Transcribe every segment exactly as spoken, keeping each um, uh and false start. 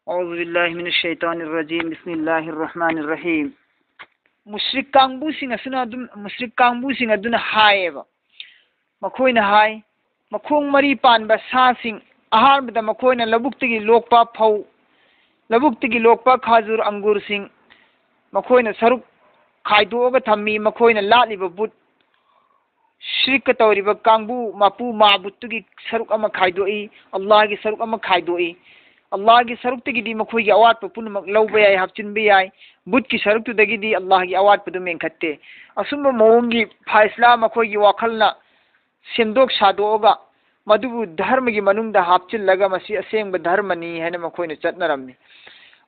أعوذ بالله من الشيطان الرجيم. بسم الله الرحمن الرحيم. ꯃꯨꯁ꯭ꯔꯤꯛ ꯀꯥꯡꯕꯨꯁꯤꯡ ꯑꯁꯤꯅ ꯑꯗꯨꯝ, ꯃꯨꯁ꯭ꯔꯤꯛ ꯀꯥꯡꯕꯨꯁꯤꯡ ꯑꯗꯨꯅ ꯍꯥꯏꯌꯦꯕ, ꯃꯈꯣꯏꯅ ꯍꯥꯏ, ꯃꯈꯣꯡ ꯃꯔꯤ ꯄꯥꯟꯕ ꯁꯥꯁꯤꯡ, ꯑꯍꯥꯟꯕꯗ ꯃꯈꯣꯏꯅ ꯂꯧꯕꯨꯛꯇꯒꯤ ꯂꯣꯛꯄ ꯐꯧ, ꯂꯧꯕꯨꯛꯇꯒꯤ ꯂꯣꯛꯄ ꯈꯥꯖꯨꯔ ꯑꯪꯒꯨꯔꯁꯤꯡ, ꯃꯈꯣꯏꯅ ꯁꯔꯨꯛ ꯈꯥꯏꯗꯣꯛꯑꯒ ꯊꯝꯃꯤ, ꯃꯈꯣꯏꯅ ꯂꯥꯠꯂꯤꯕ ꯕꯨꯠ, ꯁꯤꯔꯛꯀ ꯇꯧꯔꯤꯕ ꯀꯥꯡꯕꯨ ꯃꯄꯨ ꯃꯥꯕꯨꯠꯇꯨꯒꯤ ꯁꯔꯨꯛ ꯑꯃ ꯈꯥꯏꯗꯣꯛꯏ, ꯑꯜꯂꯥꯍꯒꯤ ꯁꯔꯨꯛ ꯑꯃ ꯈꯥꯏꯗꯣꯛꯏ꯫ ꯑꯜꯂꯥꯍꯒꯤ ꯁꯔꯨꯛꯇꯒꯤꯗꯤ ꯃꯈꯣꯏꯒꯤ ꯑꯋꯥꯠꯄ ꯄꯨꯝꯅꯃꯛ ꯂꯧꯕ ꯌꯥꯏ, ꯍꯥꯞꯆꯤꯟꯕ ꯌꯥꯏ꯫ ꯕꯨꯠꯀꯤ ꯁꯔꯨꯛꯇꯨꯗꯒꯤꯗꯤ ꯑꯜꯂꯥꯍꯒꯤ ꯑꯋꯥꯠꯄꯗꯨ ꯃꯦꯟꯈꯠꯇꯦ꯫ ꯑꯁꯨꯝꯕ ꯃꯑꯣꯡꯒꯤ ꯐꯥꯏꯁꯂꯥ ꯃꯈꯣꯏꯒꯤ ꯋꯥꯈꯜꯅ ꯁꯦꯝꯗꯣꯛ ꯁꯥꯗꯣꯛꯑꯒ ꯃꯗꯨꯕꯨ ꯙꯔꯃꯒꯤ ꯃꯅꯨꯡꯗ ꯍꯥꯞꯆꯤꯜꯂꯒ ꯃꯁꯤ ꯑꯁꯦꯡꯕ ꯙꯔꯃꯅꯤ ꯍꯥꯏꯅ ꯃꯈꯣꯏꯅ ꯆꯠꯅꯔꯝꯃꯤ꯫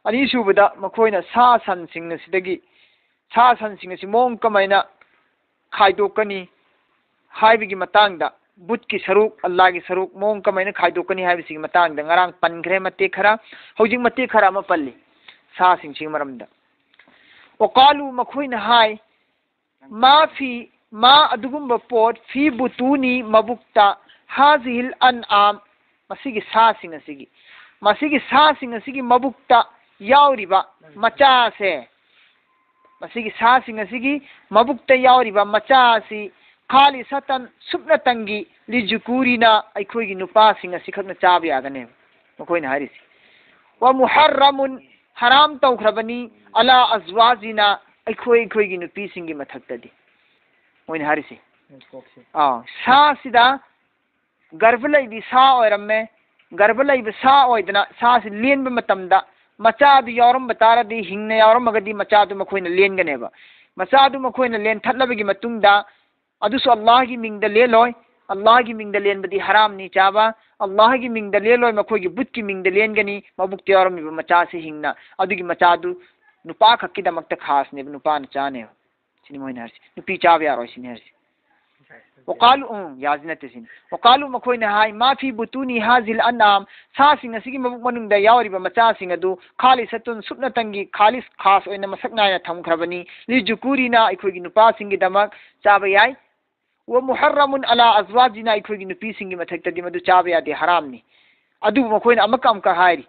ꯑꯅꯤꯁꯨꯕꯗ, ꯃꯈꯣꯏꯅ ꯁꯥ ꯁꯟꯁꯤꯡ ꯑꯁꯤꯗꯒꯤ, ꯁꯥ ꯁꯟꯁꯤꯡ ꯑꯁꯤ ꯃꯑꯣꯡ ꯀꯃꯥꯏꯅ ꯈꯥꯏꯗꯣꯛꯀꯅꯤ ꯍꯥꯏꯕꯒꯤ ꯃꯇꯥꯡꯗ, ꯕꯨꯠꯀꯤ ꯁꯔꯨꯛ, ꯑꯜꯂꯥꯍꯒꯤ ꯁꯔꯨꯛ ꯃꯑꯣꯡ ꯀꯃꯥꯏꯅ ꯈꯥꯏꯗꯣꯛꯀꯅꯤ ꯍꯥꯏꯕꯁꯤꯒꯤ ꯃꯇꯥꯡꯗ ꯉꯔꯥꯡ ꯄꯟꯈ꯭ꯔꯦ ꯃꯇꯦꯛ ꯈꯔ, ꯍꯧꯖꯤꯛ ꯃꯇꯦꯛ ꯈꯔ ꯑꯃ ꯄꯜꯂꯤ ꯁꯥꯁꯤꯡꯁꯤꯒꯤ ꯃꯔꯝꯗ꯫ ꯋꯀꯥꯂꯨ, ꯃꯈꯣꯏꯅ ꯍꯥꯏ, ꯃꯥ ꯐꯤ, ꯃꯥ ꯑꯗꯨꯒꯨꯝꯕ ꯄꯣꯠ, ꯐꯤ ꯕꯨꯇꯨꯅꯤ ꯃꯕꯨꯛꯇ, ꯍꯥꯖꯤꯍꯤꯜ ꯑꯟ ꯑꯥꯝ, ꯃꯁꯤꯒꯤ ꯁꯥꯁꯤꯡ ꯑꯁꯤꯒꯤ, ꯃꯁꯤꯒꯤ ꯁꯥꯁꯤꯡ ꯑꯁꯤꯒꯤ ꯃꯕꯨꯛꯇ ꯌꯥꯎꯔꯤꯕ ꯃꯆꯥꯁꯦ, ꯃꯁꯤꯒꯤ ꯁꯥꯁꯤꯡ ꯑꯁꯤꯒꯤ ꯃꯕꯨꯛꯇ ꯌꯥꯎꯔꯤꯕ ꯃꯆꯥ ꯑꯁꯤ ꯈꯥꯂꯤꯁꯇꯟ ꯁꯨꯞꯅꯇꯪꯒꯤ ꯂꯤꯖꯨꯀꯨꯔꯤꯅ ꯑꯩꯈꯣꯏꯒꯤ ꯅꯨꯄꯥꯁꯤꯡ ꯑꯁꯤꯈꯛꯅ ꯆꯥꯕ ꯌꯥꯒꯅꯦꯕ ꯃꯈꯣꯏꯅ ꯍꯥꯏꯔꯤꯁꯤ꯫ ꯋ ꯃꯨꯍꯔ꯭ꯔꯃꯨꯟ, ꯍꯔꯥꯝ ꯇꯧꯈ꯭ꯔꯕꯅꯤ, ꯑꯂꯥ ꯑꯖꯋꯥꯖꯤꯅ, ꯑꯩꯈꯣꯏ ꯑꯩꯈꯣꯏꯒꯤ ꯅꯨꯄꯤꯁꯤꯡꯒꯤ ꯃꯊꯛꯇꯗꯤ꯫ ꯃꯣꯏꯅ ꯍꯥꯏꯔꯤꯁꯤ, ꯑꯥ, ꯁꯥꯁꯤꯗ ꯒꯔꯚ ꯂꯩꯕꯤ ꯁꯥ ꯑꯣꯏꯔꯝꯃꯦ꯫ ꯒꯔꯚ ꯂꯩꯕ ꯁꯥ ꯑꯣꯏꯗꯅ ꯁꯥꯁꯤ ꯂꯦꯟꯕ ꯃꯇꯝꯗ ꯃꯆꯥꯗꯨ ꯌꯥꯎꯔꯝꯕ ꯇꯥꯔꯗꯤ, ꯍꯤꯡꯅ ꯌꯥꯎꯔꯝꯃꯒꯗꯤ ꯃꯆꯥꯗꯨ ꯃꯈꯣꯏꯅ ꯂꯦꯟꯒꯅꯦꯕ꯫ ꯃꯆꯥꯗꯨ ꯃꯈꯣꯏꯅ ꯂꯦꯟꯊꯠꯂꯕꯒꯤ ꯃꯇꯨꯡꯗ, ꯑꯗꯨꯁꯨ ꯑꯜꯂꯥꯍꯒꯤ ꯃꯤꯡꯗ ꯂꯦꯜꯂꯣꯏ꯫ ꯑꯜꯂꯥꯍꯒꯤ ꯃꯤꯡꯗ ꯂꯦꯟꯕꯗꯤ ꯍꯔꯥꯝꯅꯤ ꯆꯥꯕ꯫ ꯑꯜꯂꯥꯍꯒꯤ ꯃꯤꯡꯗ ꯂꯦꯜꯂꯣꯏ, ꯃꯈꯣꯏꯒꯤ ꯕꯨꯠꯀꯤ ꯃꯤꯡꯗ ꯂꯦꯟꯒꯅꯤ꯫ ꯃꯕꯨꯛꯇ ꯌꯥꯎꯔꯝꯃꯤꯕ ꯃꯆꯥꯁꯤ ꯍꯤꯡꯅ, ꯑꯗꯨꯒꯤ ꯃꯆꯥꯗꯨ ꯅꯨꯄꯥ ꯈꯛꯀꯤꯗꯃꯛꯇ ꯈꯥꯁꯅꯦꯕ, ꯅꯨꯄꯥꯅ ꯆꯥꯅꯦꯕ꯫ ꯁꯤꯅꯤ ꯃꯣꯏꯅ ꯍꯥꯏꯔꯤꯁꯤ, ꯅꯨꯄꯤ ꯆꯥꯕ ꯌꯥꯔꯣꯏ ꯁꯤꯅꯤ ꯍꯥꯏꯔꯤꯁꯤ꯫ ꯋꯀꯥꯂꯨ, ꯎꯝ, ꯌꯥꯖꯤ ꯅꯠꯇꯦ ꯁꯤꯅꯤ꯫ ꯋꯀꯥꯂꯨ, ꯃꯈꯣꯏꯅ ꯍꯥꯏ, ꯃꯥ ꯐꯤ ꯕꯨꯇꯨꯅꯤ ꯍꯥꯖꯤꯜ ꯑꯟ ꯑꯥꯝ, ꯁꯥꯁꯤꯡ ꯑꯁꯤꯒꯤ ꯃꯕꯨꯛ ꯃꯅꯨꯡꯗ ꯌꯥꯎꯔꯤꯕ ꯃꯆꯥꯁꯤꯡ ꯑꯗꯨ ꯈꯥꯂꯤꯁꯇꯨꯟ, ꯁꯨꯞꯅꯇꯪꯒꯤ ꯈꯥꯂꯤꯁ, ꯈꯥꯁ ꯑꯣꯏꯅ ꯃꯁꯛ ꯅꯥꯏꯅ ꯊꯝꯈ꯭ꯔꯕꯅꯤ꯫ ꯂꯤ ꯖꯨꯀꯨꯔꯤꯅ, ꯑꯩꯈꯣꯏꯒꯤ ꯅꯨꯄꯥꯁꯤꯡꯒꯤꯗꯃꯛ ꯆꯥꯕ ꯌꯥꯏ꯫ ꯋ ꯃꯨꯍꯔ꯭ꯔꯃꯨꯟ ꯑꯂꯥ ꯑꯖꯋꯥꯖꯤꯅ, ꯑꯩꯈꯣꯏꯒꯤ ꯅꯨꯄꯤꯁꯤꯡꯒꯤ ꯃꯊꯛꯇꯗꯤ ꯃꯗꯨ ꯆꯥꯕ ꯌꯥꯗꯦ, ꯍꯔꯥꯝꯅꯤ꯫ ꯑꯗꯨꯕꯨ ꯃꯈꯣꯏꯅ ꯑꯃꯨꯛꯀ ꯑꯃꯨꯛꯀ ꯍꯥꯏꯔꯤ,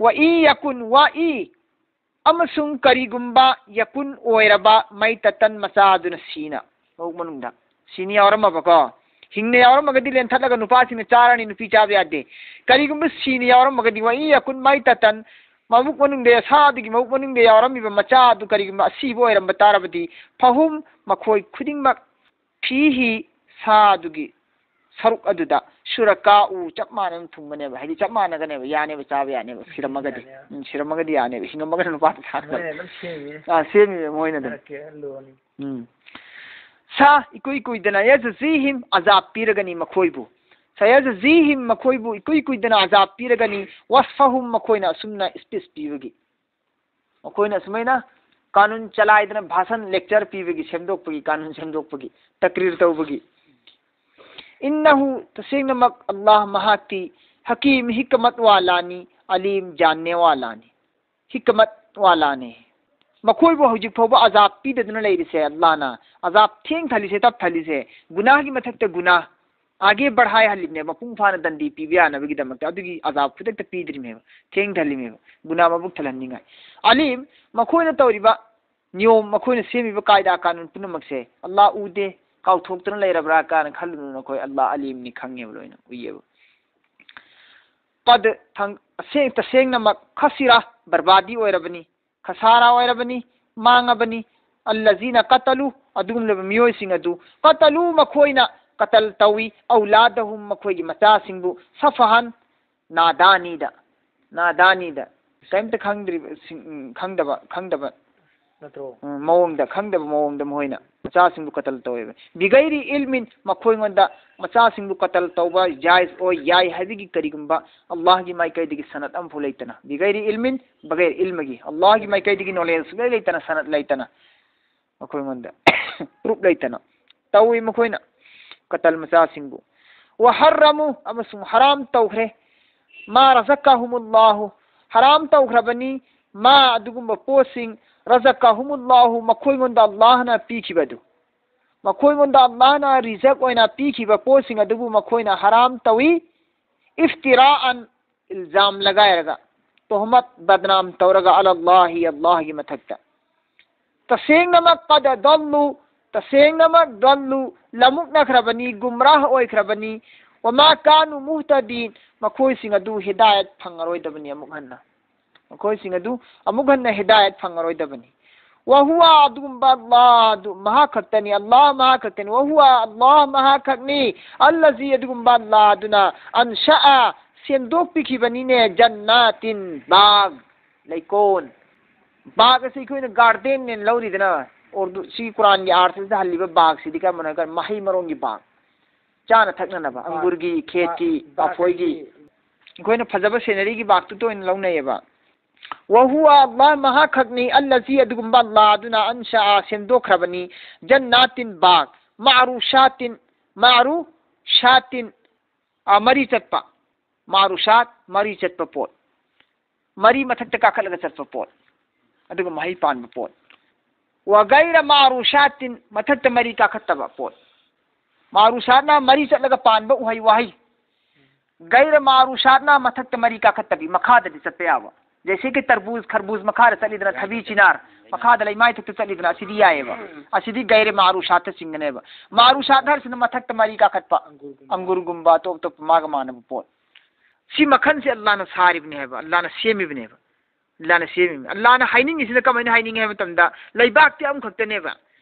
ꯋꯥ ꯏ ꯌꯀꯨꯟ, ꯋꯥ ꯏ, ꯑꯃꯁꯨꯡ ꯀꯔꯤꯒꯨꯝꯕ ꯌꯀꯨꯟ ꯑꯣꯏꯔꯕ ꯃꯩꯇꯇꯟ ꯃꯆꯥꯗꯨꯅ ꯁꯤꯅ, ꯃꯕꯨꯛ ꯃꯅꯨꯡꯗ ꯁꯤꯅ ꯌꯥꯎꯔꯝꯃꯕꯀꯣ, ꯍꯤꯡꯅ ꯌꯥꯎꯔꯝꯃꯒꯗꯤ ꯂꯦꯟꯊꯠꯂꯒ ꯅꯨꯄꯥꯁꯤꯡꯅ ꯆꯥꯔꯅꯤ, ꯅꯨꯄꯤ ꯆꯥꯕ ꯌꯥꯗꯦ꯫ ꯀꯔꯤꯒꯨꯝꯕ ꯁꯤꯅ ꯌꯥꯎꯔꯝꯃꯒꯗꯤ ꯋꯥ ꯏ ꯌꯀꯨꯟ ꯃꯩꯇꯇꯟ, ꯃꯕꯨꯛ ꯃꯅꯨꯡꯗ, ꯁꯥꯗꯨꯒꯤ ꯃꯕꯨꯛ ꯃꯅꯨꯡꯗ ꯌꯥꯎꯔꯝꯃꯤꯕ ꯃꯆꯥ ꯑꯗꯨ ꯀꯔꯤꯒꯨꯝꯕ ꯑꯁꯤꯕ ꯑꯣꯏꯔꯝꯕ ꯇꯥꯔꯕꯗꯤ ꯐꯍꯨꯝ ꯃꯈꯣꯏ ꯈꯨꯗꯤꯡꯃꯛ ꯐꯤꯍꯤ ꯁꯥꯗꯨꯒꯤ ꯁꯔꯨꯛ ꯑꯗꯨꯗ ꯁꯨꯔꯀꯥꯎ ꯆꯞ ꯃꯥꯟꯅꯅ ꯊꯨꯡꯒꯅꯦꯕ, ꯍꯥꯏꯗꯤ ꯆꯞ ꯃꯥꯟꯅꯒꯅꯦꯕ, ꯌꯥꯅꯦꯕ, ꯆꯥꯕ ꯌꯥꯅꯦꯕ, ꯁꯤꯔꯝꯃꯒꯗꯤ꯫ ꯌꯥꯅꯦꯕ꯫ ꯎꯝ, ꯁꯤꯔꯝꯃꯒꯗꯤ ꯌꯥꯅꯦꯕ, ꯍꯤꯡꯉꯝꯃꯒꯅ ꯅꯨꯄꯥꯗ ꯊꯥꯈ꯭ꯔꯣ꯫ ꯃꯣꯏꯅ ꯑꯗꯨꯝ ꯁꯦꯝꯃꯤꯅꯦ꯫ ꯑꯥ, ꯁꯦꯝꯃꯤꯕ ꯃꯣꯏꯅ ꯑꯗꯨꯝ꯫ ꯅꯠꯇꯦ, ꯑꯂꯨ ꯑꯅꯤ꯫ ꯎꯝ꯫ ꯁꯥ ꯏꯀꯨꯏ ꯀꯨꯏꯗꯅ ꯌꯖꯖꯤꯍꯤꯝ ꯑꯖꯥꯕ ꯄꯤꯔꯒꯅꯤ ꯃꯈꯣꯏꯕꯨ꯫ ꯁꯌꯖꯖꯤꯍꯤꯝ ꯃꯈꯣꯏꯕꯨ ꯏꯀꯨꯏ ꯀꯨꯏꯗꯅ ꯑꯖꯥꯕ ꯄꯤꯔꯒꯅꯤ꯫ ꯋꯥꯁꯐꯍꯨꯝ ꯃꯈꯣꯏꯅ ꯑꯁꯨꯝꯅ ꯁ꯭ꯄꯤꯆ ꯄꯤꯕꯒꯤ꯫ ꯃꯈꯣꯏꯅ ꯑꯁꯨꯃꯥꯏꯅ ꯀꯥꯅꯨꯟ ꯆꯂꯥꯏꯗꯅ ꯚꯥꯁꯟ ꯂꯦꯛꯆꯔ ꯄꯤꯕꯒꯤ, ꯁꯦꯝꯗꯣꯛꯄꯒꯤ, ꯀꯥꯅꯨꯟ ꯁꯦꯝꯗꯣꯛꯄꯒꯤ, ꯇꯀ꯭ꯔꯤꯔ ꯇꯧꯕꯒꯤ꯫ ꯏꯟꯅꯍꯨ ꯇꯁꯦꯡꯅꯃꯛ ꯑꯜꯂꯥꯍ ꯃꯍꯥꯛꯇꯤ ꯍꯀꯤꯝ ꯍꯤꯀꯃꯠ ꯋꯥꯂꯥꯅꯤ, ꯑꯂꯤꯝ ꯖꯥꯟꯅꯦ ꯋꯥꯂꯥꯅꯤ꯫ ꯍꯤꯀꯃꯠ ꯋꯥꯂꯥꯅꯤ꯫ ꯃꯈꯣꯏꯕꯨ ꯍꯧꯖꯤꯛ ꯐꯥꯎꯕ ꯑꯖꯥꯕ ꯄꯤꯗꯗꯨꯅ ꯂꯩꯔꯤꯁꯦ ꯑꯜꯂꯥꯍꯅ, ꯑꯖꯥꯕ ꯊꯦꯡ ꯊꯜꯂꯤꯁꯦ, ꯇꯞ ꯊꯜꯂꯤꯁꯦ, ꯒꯨꯅꯥꯍꯒꯤ ꯃꯊꯛꯇ ꯒꯨꯅꯥꯍ, ꯑꯥꯒꯦ ꯕꯔꯍꯥꯏ ꯍꯜꯂꯤꯕꯅꯦ, ꯃꯄꯨꯡ ꯐꯥꯅ ꯗꯟꯗꯤ ꯄꯤꯕ ꯌꯥꯅꯕꯒꯤꯗꯃꯛꯇ꯫ ꯑꯗꯨꯒꯤ ꯑꯖꯥꯕ ꯈꯨꯗꯛꯇ ꯄꯤꯗ꯭ꯔꯤꯃꯦꯕ, ꯊꯦꯡ ꯊꯜꯂꯤꯃꯦꯕ, ꯒꯨꯅꯥꯍ ꯃꯕꯨꯛ ꯊꯜꯍꯟꯅꯤꯡꯉꯥꯏ꯫ ꯑꯂꯤꯝ, ꯃꯈꯣꯏꯅ ꯇꯧꯔꯤꯕ ꯅꯤꯌꯣꯝ, ꯃꯈꯣꯏꯅ ꯁꯦꯝꯃꯤꯕ ꯀꯥꯏꯗꯥ ꯀꯥꯅꯨꯟ ꯄꯨꯝꯅꯃꯛꯁꯦ ꯑꯜꯂꯥꯍ ꯎꯗꯦ, ꯀꯥꯎꯊꯣꯛꯇꯨꯅ ꯂꯩꯔꯕ꯭ꯔꯥ ꯀꯥꯏꯅ ꯈꯜꯂꯨꯅꯨ ꯅꯈꯣꯏ, ꯑꯜꯂꯥꯍ ꯑꯂꯤꯝꯅꯤ, ꯈꯪꯉꯦꯕ, ꯂꯣꯏꯅ ꯎꯏꯌꯦꯕ꯫ ꯀꯗ ꯊꯪ-, ꯑꯁꯦꯡ-, ꯇꯁꯦꯡꯅꯃꯛ ꯈꯁꯤꯔꯥ, ꯕꯔꯕꯥꯗꯤ ꯑꯣꯏꯔꯕꯅꯤ, ꯈꯁꯥꯔꯥ ꯑꯣꯏꯔꯕꯅꯤ, ꯃꯥꯡꯉꯕꯅꯤ꯫ ꯑꯜꯂꯖꯤꯅ ꯀꯇꯂꯨ, ꯑꯗꯨꯒꯨꯝꯂꯕ ꯃꯤꯑꯣꯏꯁꯤꯡ ꯑꯗꯨ, ꯀꯇꯂꯨ, ꯃꯈꯣꯏꯅ ꯀꯇꯜ ꯇꯧꯏ, ꯑꯧꯂꯥꯗꯍꯨꯝ, ꯃꯈꯣꯏꯒꯤ ꯃꯆꯥꯁꯤꯡꯕꯨ, ꯁꯐꯍꯟ, ꯅꯥꯗꯥꯅꯤꯗ, ꯅꯥꯗꯥꯅꯤꯗ, ꯀꯔꯤꯝꯇ ꯈꯪꯗ꯭ꯔꯤꯕ, ꯁꯤꯡ-, ꯎꯝ, ꯈꯪꯗꯕ, ꯈꯪꯗꯕ, ꯅꯠꯇ꯭ꯔꯣ? ꯎꯝ, ꯃꯑꯣꯡꯗ, ꯈꯪꯗꯕ ꯃꯑꯣꯡꯗ ꯃꯈꯣꯏꯅ ꯃꯆꯥꯁꯤꯡꯕꯨ ꯀꯇꯜ ꯇꯧꯋꯦꯕ꯫ ꯕꯤꯒꯩꯔꯤ ꯏꯜꯃꯤꯟ, ꯃꯈꯣꯏꯉꯣꯟꯗ ꯃꯆꯥꯁꯤꯡꯕꯨ ꯀꯇꯜ ꯇꯧꯕ ꯖꯥꯏꯖ ꯑꯣꯏ, ꯌꯥꯏ ꯍꯥꯏꯕꯒꯤ ꯀꯔꯤꯒꯨꯝꯕ ꯑꯜꯂꯥꯍꯒꯤ ꯃꯥꯏꯀꯩꯗꯒꯤ ꯁꯅꯠ ꯑꯃꯐꯥꯎ ꯂꯩꯇꯅ꯫ ꯕꯤꯒꯩꯔꯤ ꯏꯜꯃꯤꯟ, ꯕꯒꯩꯔ ꯏꯜꯃꯒꯤ, ꯑꯜꯂꯥꯍꯒꯤ ꯃꯥꯏꯀꯩꯗꯒꯤ ꯅꯣꯂꯦꯖ ꯁꯨꯡꯂꯩ ꯂꯩꯇꯅ, ꯁꯅꯠ ꯂꯩꯇꯅ, ꯃꯈꯣꯏꯉꯣꯟꯗ ꯄ꯭ꯔꯨꯞ ꯂꯩꯇꯅ ꯇꯧꯏ ꯃꯈꯣꯏꯅ ꯀꯇꯜ ꯃꯆꯥꯁꯤꯡꯕꯨ꯫ ꯋꯍꯔꯃꯨ, ꯑꯃꯁꯨꯡ ꯍꯔꯥꯝ ꯇꯧꯈ꯭ꯔꯦ꯫ ꯃꯥ ꯔꯖꯛꯀꯍꯨꯃꯨꯜꯂꯥꯍꯨ, ꯍꯔꯥꯝ ꯇꯧꯈ꯭ꯔꯕꯅꯤ꯫ ꯃꯥ, ꯑꯗꯨꯒꯨꯝꯕ ꯄꯣꯠꯁꯤꯡ, ꯔꯖꯛꯀꯍꯨꯃꯨꯜꯂꯥꯍꯨ, ꯃꯈꯣꯏꯉꯣꯟꯗ ꯑꯜꯂꯥꯍꯅ ꯄꯤꯈꯤꯕꯗꯨ꯫ ꯃꯈꯣꯏꯉꯣꯟꯗ ꯑꯜꯂꯥꯍꯅ ꯔꯤꯖꯛ ꯑꯣꯏꯅ ꯄꯤꯈꯤꯕ ꯄꯣꯠꯁꯤꯡ ꯑꯗꯨꯕꯨ ꯃꯈꯣꯏꯅ ꯍꯔꯥꯝ ꯇꯧꯏ꯫ ꯏꯐꯇꯤꯔꯥꯑꯟ, ꯏꯜꯖꯥꯝ ꯂꯒꯥꯏꯔꯒ, ꯇꯣꯍꯃꯠ, ꯕꯗꯅꯥꯝ ꯇꯧꯔꯒ, ꯑꯂꯥ ꯑꯜꯂꯥꯍꯤ, ꯑꯜꯂꯥꯍꯒꯤ ꯃꯊꯛꯇ꯫ ꯇꯁꯦꯡꯅꯃꯛ ꯀꯗ ꯗꯜꯂꯨ, ꯇꯁꯦꯡꯅꯃꯛ ꯗꯜꯂꯨ, ꯂꯃꯨꯛꯅꯈ꯭ꯔꯕꯅꯤ, ꯒꯨꯝꯔꯥꯍ ꯑꯣꯏꯈ꯭ꯔꯕꯅꯤ꯫ ꯋꯃꯥ ꯀꯥꯅꯨ ꯃꯨꯍꯇꯗꯤꯟ, ꯃꯈꯣꯏꯁꯤꯡ ꯑꯗꯨ ꯍꯤꯗꯥꯌꯠ ꯐꯪꯉꯔꯣꯏꯗꯕꯅꯤ ꯑꯃꯨꯛ ꯍꯟꯅ꯫ ꯃꯈꯣꯏꯁꯤꯡ ꯑꯗꯨ ꯑꯃꯨꯛ ꯍꯟꯅ ꯍꯤꯗꯥꯌꯠ ꯐꯪꯉꯔꯣꯏꯗꯕꯅꯤ꯫ ꯋꯍꯨꯋ, ꯑꯗꯨꯒꯨꯝꯕ ꯑꯜꯂꯥꯍ ꯑꯗꯨ ꯃꯍꯥꯛ ꯈꯛꯇꯅꯤ, ꯑꯜꯂꯥꯍ ꯃꯍꯥꯛ ꯈꯛꯇꯅꯤ꯫ ꯋꯍꯨꯋ, ꯑꯜꯂꯥꯍ ꯃꯍꯥꯛ ꯈꯛꯅꯤ꯫ ꯑꯜꯂꯖꯤ, ꯑꯗꯨꯒꯨꯝꯕ ꯑꯜꯂꯥꯍ ꯑꯗꯨꯅ, ꯑꯟꯁꯥꯑ, ꯁꯦꯝꯗꯣꯛꯄꯤꯈꯤꯕꯅꯤꯅꯦ, ꯖꯟꯅꯥꯇꯤꯟ, ꯕꯥꯒ, ꯂꯩꯀꯣꯜ꯫ ꯕꯥꯒ ꯑꯁꯤ ꯑꯩꯈꯣꯏꯅ ꯒꯥꯔꯗꯦꯟꯅꯦꯅ ꯂꯧꯔꯤꯗꯅ, ꯎꯔꯗꯨ, ꯁꯤ ꯀꯨꯔꯥꯟꯒꯤ ꯑꯥꯔꯊꯁꯤꯗ ꯍꯜꯂꯤꯕ ꯕꯥꯒꯁꯤꯗꯤ ꯀꯔꯝꯕꯅꯣ ꯍꯥꯏꯔꯀꯥꯟꯗ ꯃꯍꯩ ꯃꯔꯣꯡꯒꯤ ꯕꯥꯒ, ꯆꯥꯅ ꯊꯛꯅꯅꯕ, ꯕꯥꯒ, ꯑꯪꯒꯨꯔꯒꯤ, ꯈꯦꯠꯀꯤ, ꯕꯥꯒ, ꯕꯥꯒ ꯂꯐꯣꯏꯒꯤ, ꯑꯁꯤ ꯑꯩꯈꯣꯏꯅ ꯐꯖꯕ ꯁꯤꯅꯔꯤꯒꯤ ꯕꯥꯒꯇꯨꯗ ꯑꯣꯏꯅ ꯂꯧꯅꯩꯌꯦꯕ꯫ ꯋꯍꯨꯋ, ꯑꯜꯂꯥꯍ ꯃꯍꯥꯛꯈꯛꯅꯤ, ꯑꯜꯂꯖꯤ, ꯑꯗꯨꯒꯨꯝꯕ ꯑꯜꯂꯥꯍ ꯑꯗꯨꯅ, ꯑꯟꯁꯥꯑ, ꯁꯦꯝꯗꯣꯛꯈ꯭ꯔꯕꯅꯤ, ꯖꯟꯅꯥꯇꯤꯟ, ꯕꯥꯒ, ꯃꯥꯔꯨꯁꯥꯇꯤꯟ, ꯃꯥꯔꯨꯁꯥꯇꯤꯟ, ꯑ, ꯃꯔꯤ ꯆꯠꯄ, ꯃꯥꯔꯨꯁꯥꯠ, ꯃꯔꯤ ꯆꯠꯄ ꯄꯣꯠ, ꯃꯔꯤ ꯃꯊꯛꯇ ꯀꯥꯈꯠꯂꯒ ꯆꯠꯄ ꯄꯣꯠ, ꯑꯗꯨꯒ ꯃꯍꯩ ꯄꯥꯟꯕ ꯄꯣꯠ꯫ ꯋꯒꯩꯔ ꯃꯥꯔꯨꯁꯥꯇꯤꯟ, ꯃꯊꯛꯇ ꯃꯔꯤ ꯀꯥꯈꯠꯇꯕ ꯄꯣꯠ꯫ ꯃꯥꯔꯨꯁꯥꯠꯅ ꯃꯔꯤ ꯆꯠꯂꯒ ꯄꯥꯟꯕ ꯎꯍꯩ ꯋꯥꯍꯩ, ꯒꯩꯔ ꯃꯥꯔꯨꯁꯥꯠꯅ ꯃꯊꯛꯇ ꯃꯔꯤ ꯀꯥꯈꯠꯇꯕꯤ, ꯃꯈꯥꯗꯗꯤ ꯆꯠꯄ ꯌꯥꯕ꯫ ꯖꯩꯁꯦ ꯀꯤ ꯇꯔꯕꯨꯖ, ꯈꯔꯕꯨꯖ ꯃꯈꯥꯗ ꯆꯠꯂꯤꯗꯅ, ꯊꯕꯤ, ꯆꯤꯅꯥꯔ ꯃꯈꯥꯗ ꯂꯩꯃꯥꯏ ꯊꯛꯇ ꯆꯠꯂꯤꯗꯅ, ꯑꯁꯤꯗꯤ ꯌꯥꯏꯑꯕ꯫ ꯑꯁꯤꯗꯤ ꯒꯩꯔ ꯃꯥꯔꯨꯁꯥꯠꯇ ꯆꯤꯡꯒꯅꯦꯕ꯫ ꯃꯥꯔꯨꯁꯥꯠ ꯍꯥꯏꯔꯤꯁꯤꯅ ꯃꯊꯛꯇ ꯃꯔꯤ ꯀꯥꯈꯠꯄ, ꯑꯪꯒꯨꯔꯒꯨꯝꯕ, ꯑꯇꯣꯞ ꯑꯇꯣꯞꯄ ꯃꯥꯒ ꯃꯥꯟꯅꯕ ꯄꯣꯠ꯫ ꯁꯤ ꯃꯈꯜꯁꯦ ꯑꯜꯂꯥꯍꯅ ꯁꯥꯔꯤꯕꯅꯦ ꯍꯥꯏꯕ, ꯑꯜꯂꯥꯍꯅ ꯁꯦꯝꯃꯤꯕꯅꯦꯕ꯫ ꯑꯜꯂꯥꯍꯅ ꯁꯦꯝꯃꯤꯕꯅꯤ꯫ ꯑꯜꯂꯥꯍꯅ ꯍꯥꯏꯅꯤꯡꯉꯤꯁꯤꯅ ꯀꯃꯥꯏꯅ ꯍꯥꯏꯅꯤꯡꯉꯤ ꯍꯥꯏꯕ ꯃꯇꯝꯗ, ꯂꯩꯕꯥꯛꯇꯤ ꯑꯃꯈꯛꯇꯅꯦꯕ,